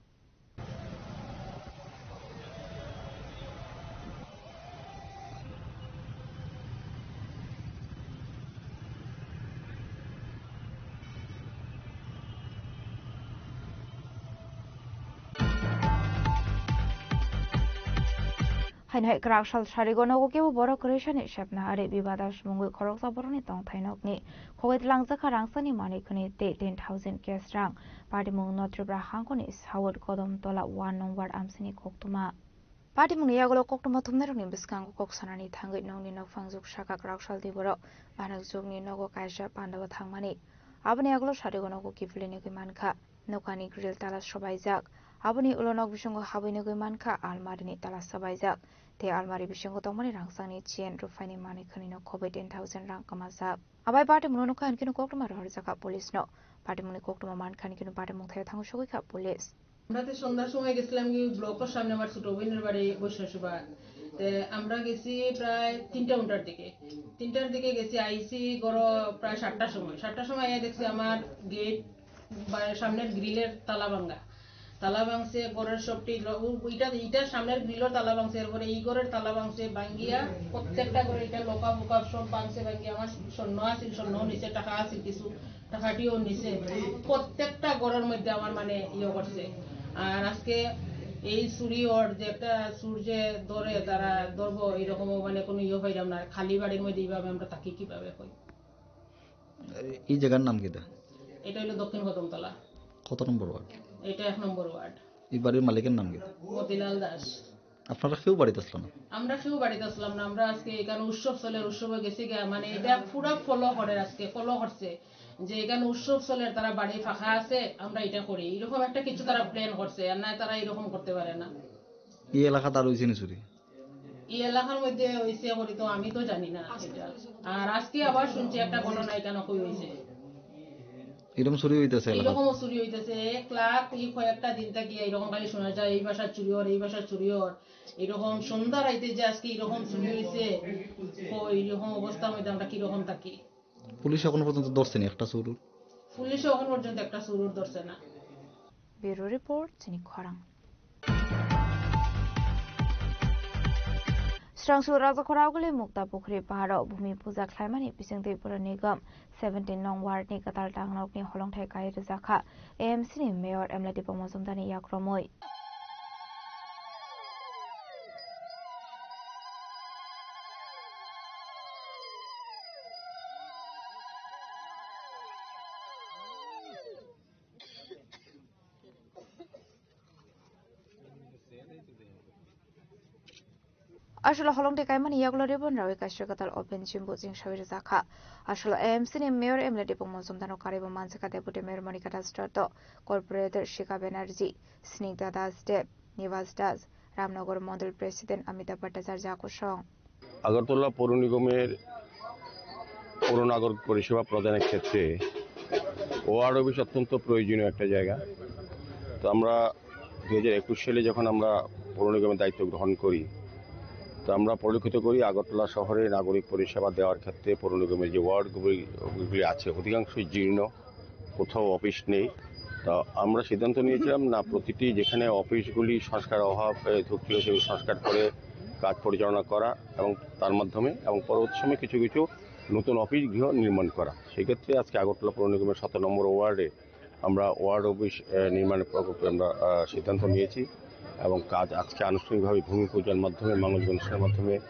Haino hai kwrak sal sarigo nogo kebo borok kwrwi sani sepna ari bibada sumungwi khoroksa borokni tongthai nokni khogwi tlangjak kha rangchakni manwi khwnwi tei ten thousand cash rang. Patimung no Tripura hangkoni South Kodom Tola one number amsini koktwma. Patimungni yagulo koktwma thumnairokni bwskango kok sanani thangwi nokni nokphang juk saka kwrak sal twi borok manuk jukni nogo kaisa pandao thangmani. Aboni yagulo sarigo nogo kiphilwi nugwi mankha. Nokani grill tala sobaijak. Aboni ulo nok bisingo habwi nugwi mankha almari ni tala sobaijak. Tei almari bisingo tongmani rangchakni chain ruphaini manwi khwnwino khobwi ten thousand rang kwmajak. Abai patimungno nukha hinkhe koktwma rohorjakha police no. Patimungni koktwma mankha hinkhe patimung thaio thangwi sogwikha police. আমরা তো সন্ধ্যার সময় গেছিলাম কি ব্লকের সামনে আমার ছোট বোনের বাড়ি বৈষ্ণব সভা। তে আমরা গেছি প্রায় তিনটা ঘন্টার দিকে, তিনটার দিকে গেছি, আইছি ঘরো প্রায় সাতটার সময়। সাতটার সময় আইয়া দেখছি আমার গেট বা সামনের গ্রিলের তালা ভাঙা, তালা ভাঙছে, ঘরের সবটি ল-, উ-, ইটা, ইটার সামনের গ্রিলর তালা ভাঙছে, এরপরে এই ঘরের তালা ভাঙছে, ভাঙ্গিয়া প্রত্যেকটা ঘরে এটা লোকা বোকা সব ভাঙছে, ভাঙ্গিয়া আমার স্বর্ণ আছিল, স্বর্ণ নিচে টাকা আছিল কিছু, টাকাটিও নিছে। প্রত্যেকটা ঘরের মধ্যে আমার মানে ইয়ে করছে। আর আজকে এই চুরি ওর যে একটা চুর যে ধরে তারা ধরবো, এরকমও মানে কোনো ইয়ে হইলাম না। খালি বাড়ির মধ্যে এইভাবে আমরা থাকি কিভাবে হই? এই জায়গার নাম কিতা? এটা হলো দক্ষিণ কদমতলা। কত নম্বর ওয়ার্ড? এটা এক নম্বর ওয়ার্ড। এই বাড়ির মালিকের নাম কিতা? মতিলাল দাস। আপনারা কেউ বাড়িত আসলো না? আমরা কেউ বাড়িত আসলাম না। আমরা আজকে এখানে উৎসব চলে, উৎসবে গেছি গিয়া, মানে এটা পুরা ফলো করে, আজকে ফলো করছে যে এখানে উৎসব চলে, তারা বাড়ি ফাঁকা আছে, আমরা এটা করি, এরকম একটা কিছু তারা প্ল্যান করছে, আর না তারা এরকম করতে পারে না। এই এলাকাত আর হইছে নি চুরি? এই এলাকার মধ্যে হইছে করি তো আমি তো জানি না এটা। আর আজকে আবার শুনছি একটা ঘটনা এখানে কই হইছে। এরকম চুরি হইতেছে এলাকাত? এরকমও চুরি হইতেছে। এক লাখ এই কয়েকটা দিন থাকি এরকম খালি শোনা যায়, এই বাসার চুরি হর, এই বাসার চুরি হর। এরকম সন্ধ্যা রাইতে যে আজকে এরকম চুরি হইছে, কই এরকম অবস্থার মধ্যে আমরা কিরকম থাকি? পুলিশ এখন পর্যন্ত ধরছে নি একটা চুরুর? পুলিশও এখন পর্যন্ত একটা চুরুর ধরছে না। ব্যুরো রিপোর্ট, চিনি খরাং। Srangsul Rajakhoraguli Mukta Pukhri paharo bhumi puja khlaimani bisingtwi Pura Nigam seventeen nong ward ni kwtal tangnokni holongthai kai rwjakha A M C ni mayor M L A Dipok Mojumdar ni yakromwi. Aswk holongthai kaimani yagulo ribbon rawi kaisa kwtal open gym bo cheng sawi rwjakha. Aswk A M C ni mayor M L A Dipok Mojumdar no karwi bo manjakha Deputy Mayor Monika Das Dotto, Corporator Shikha Banerjee, Snigdha Das Deb, Nivas Das, Ramnagar Mondol President Amitabh Bhattacharya kosong. Agartala পৌর নিগমের পৌর নাগরিক পরিষেবা প্রদানের ক্ষেত্রে word office অত্যন্ত প্রয়োজনীয় একটা জায়গা। তো আমরা দুই হাজার একুশ সালে যখন আমরা পৌর নিগমের দায়িত্ব গ্রহণ করি, তো আমরা পরিলক্ষিত করি আগরতলা শহরে নাগরিক পরিষেবা দেওয়ার ক্ষেত্রে পৌর নিগমের যে ওয়ার্ডগুলি, গুলি আছে অধিকাংশই জীর্ণ, কোথাও অফিস নেই। তো আমরা সিদ্ধান্ত নিয়েছিলাম না, প্রতিটি যেখানে অফিসগুলি সংস্কার অভাব, এ, ঢুকছিল, সেগুলো সংস্কার করে কাজ পরিচালনা করা এবং তার মাধ্যমে এবং পরবর্তী সময়ে কিছু কিছু নতুন অফিস গৃহ নির্মাণ করা। সেক্ষেত্রে আজকে আগরতলা পৌর নিগমের সতেরো নম্বর ওয়ার্ডে আমরা ওয়ার্ড অফিস, এ, নির্মাণের প্রকল্পে আমরা, আ, সিদ্ধান্ত নিয়েছি এবং কাজ আজকে আনুষ্ঠানিকভাবে ভূমি পূজার মাধ্যমে, মাঙ্গলিক অনুষ্ঠানের মাধ্যমে, আ,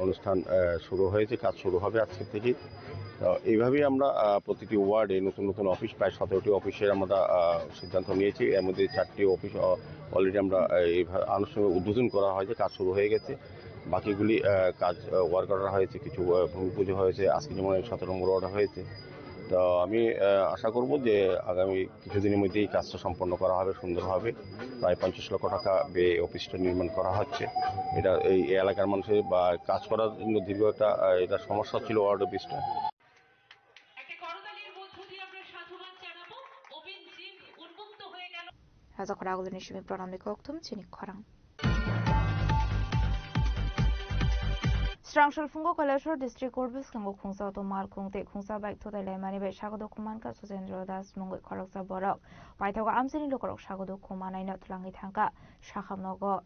অনুষ্ঠান, আ, শুরু হয়েছে, কাজ শুরু হবে আজকে থেকে। তো এইভাবেই আমরা, আহ, প্রতিটি ওয়ার্ডে নতুন নতুন অফিস, প্রায় সতেরোটি অফিসের আমরা, আহ, সিদ্ধান্ত নিয়েছি। এর মধ্যে চারটি অফিস অ-, already আমরা, আহ, এইভাবে আনুষ্ঠানিক উদ্বোধন করা হয়েছে, কাজ শুরু হয়ে গেছে। বাকিগুলি, আহ, কাজ, আহ, ওয়ার্ক অর্ডার হয়েছে, কিছু, আহ, ভূমি পুজো হয়েছে, আজকে যেমন এই সতেরো নম্বর ওয়ার্ড হয়েছে। তো আমি, আহ, আশা করব যে আগামী কিছুদিনের মধ্যেই কাজটা সম্পন্ন করা হবে সুন্দরভাবে। প্রায় পঞ্চাশ লক্ষ টাকা ব্যয়ে অফিসটা নির্মাণ করা হচ্ছে। এটা এই এলাকার মানুষের বা কাজ করার জন্য দীর্ঘ একটা, আহ, এটা সমস্যা ছিল ওয়ার্ড অফিসটা। একটা করতালির মধ্য দিয়ে আমরা সাধুবাদ জানাবো। ওপেন জিম উন্মুক্ত হয়ে গেল। Rajakhoraguli ni simi pranamni kokthum chini khorang. Srangsul phungo Kailasor district court bwskango khungsa auto malkhung tei khungsa bike thutai laimani bai sago dukhu mankha Sujendra Das mungwi khoroksa borok. Paithago amchaini lukurok sago dukhu manaino twlangwi thangkha sakham nogo.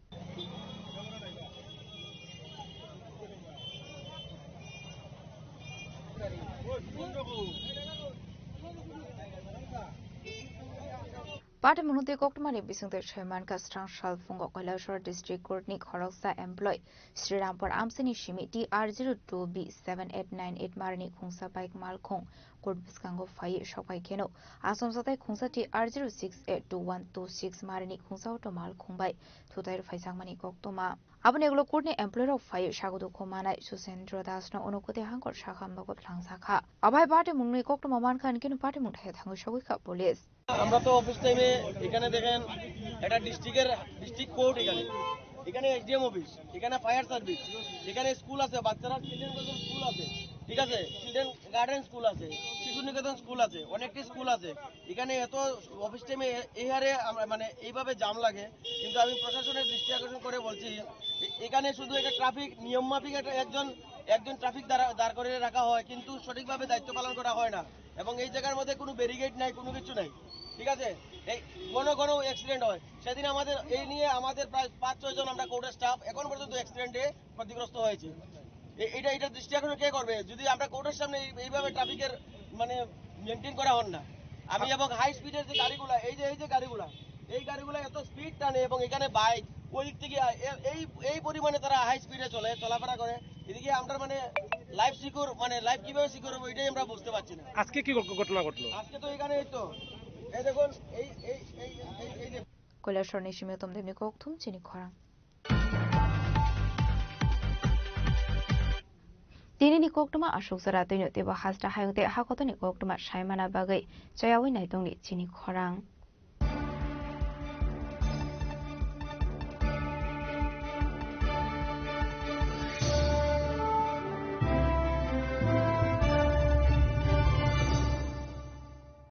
Patimung tei koktwmani bisingtwi saimankha Srangsul phungo Kailasor district court ni khoroksa employee Sri Rampur amchaini simi T R zero two B seven eight nine eight marini khungsa bike malkhung court bwskango phaiwi sokphai kheno, achomsa tei khungsa T R zero six eight two one two six marini khungsa auto malkhung bai thutai rwphaijakmani koktwma. Aboni ulo court ni employee rok phaiwi sago dukhu manai Susendra Das no unukuti hangkor sakham nogo twlangjakha. Abai patimungni koktwma mankha, hinkhe no patimung thaya thangwi sogwi kha police. আমরা তো অফিস টাইমে এখানে দেখেন, এটা ডিস্ট্রিক্টের, district court এখানে, এখানে SDM office, এখানে ফায়ার সার্ভিস, এখানে স্কুল আছে, বাচ্চারা চিলড্রেন স্কুল আছে, ঠিক আছে, চিলড্রেন গার্ডেন স্কুল আছে, শিশু নিকেতন স্কুল আছে, অনেকটি স্কুল আছে, এখানে এত অফিস টাইমে এই হারে আমরা মানে এইভাবে জাম লাগে। কিন্তু আমি প্রশাসনের দৃষ্টি আকর্ষণ করে বলছি, এ- এখানে শুধু একটা ট্রাফিক নিয়ম মাফিক একটা একজন একজন ট্রাফিক দাঁড়া দাঁড় করে রাখা হয়, কিন্তু সঠিকভাবে দায়িত্ব পালন করা হয় না। এবং এই জায়গার মধ্যে কোনো ব্যারিকেড নাই, কোনো কিছু নাই, ঠিক আছে? এই ঘন ঘন অ্যাক্সিডেন্ট হয়। সেদিন আমাদের এই নিয়ে আমাদের প্রায় পাঁচ ছয় জন আমরা কোর্টের স্টাফ এখন পর্যন্ত অ্যাক্সিডেন্টে ক্ষতিগ্রস্ত হয়েছে। এ- এটা এটা দৃষ্টি আকর্ষণ কে করবে? যদি আমরা কোর্টের সামনে এই- এইভাবে ট্রাফিকের মানে মেনটেন করা হন না, আমি এবং হাই স্পিডের যে গাড়িগুলা, এই যে এই যে গাড়িগুলা, এই গাড়িগুলা এত স্পিড টানে এবং এখানে বাইক ওই দিক থেকে এ- এই এই পরিমাণে তারা হাই স্পিডে চলে, চলাফেরা করে। এদিকে আমরা মানে লাইফ সিকিউর মানে লাইফ কিভাবে সিকিউর হবে এটাই আমরা বুঝতে পারছি না। আজকে কি ঘট- ঘটনা ঘটলো? আজকে তো এখানে এই তো এই দেখুন এই এই এই এই এই যে Koilasor ni simi tom demni kok thum chini khorang. Tini ni koktwma aswk jora twino teibo hasta hayung tei hakotor ni koktwma saimana bagwi chayawi naitongni chini khorang.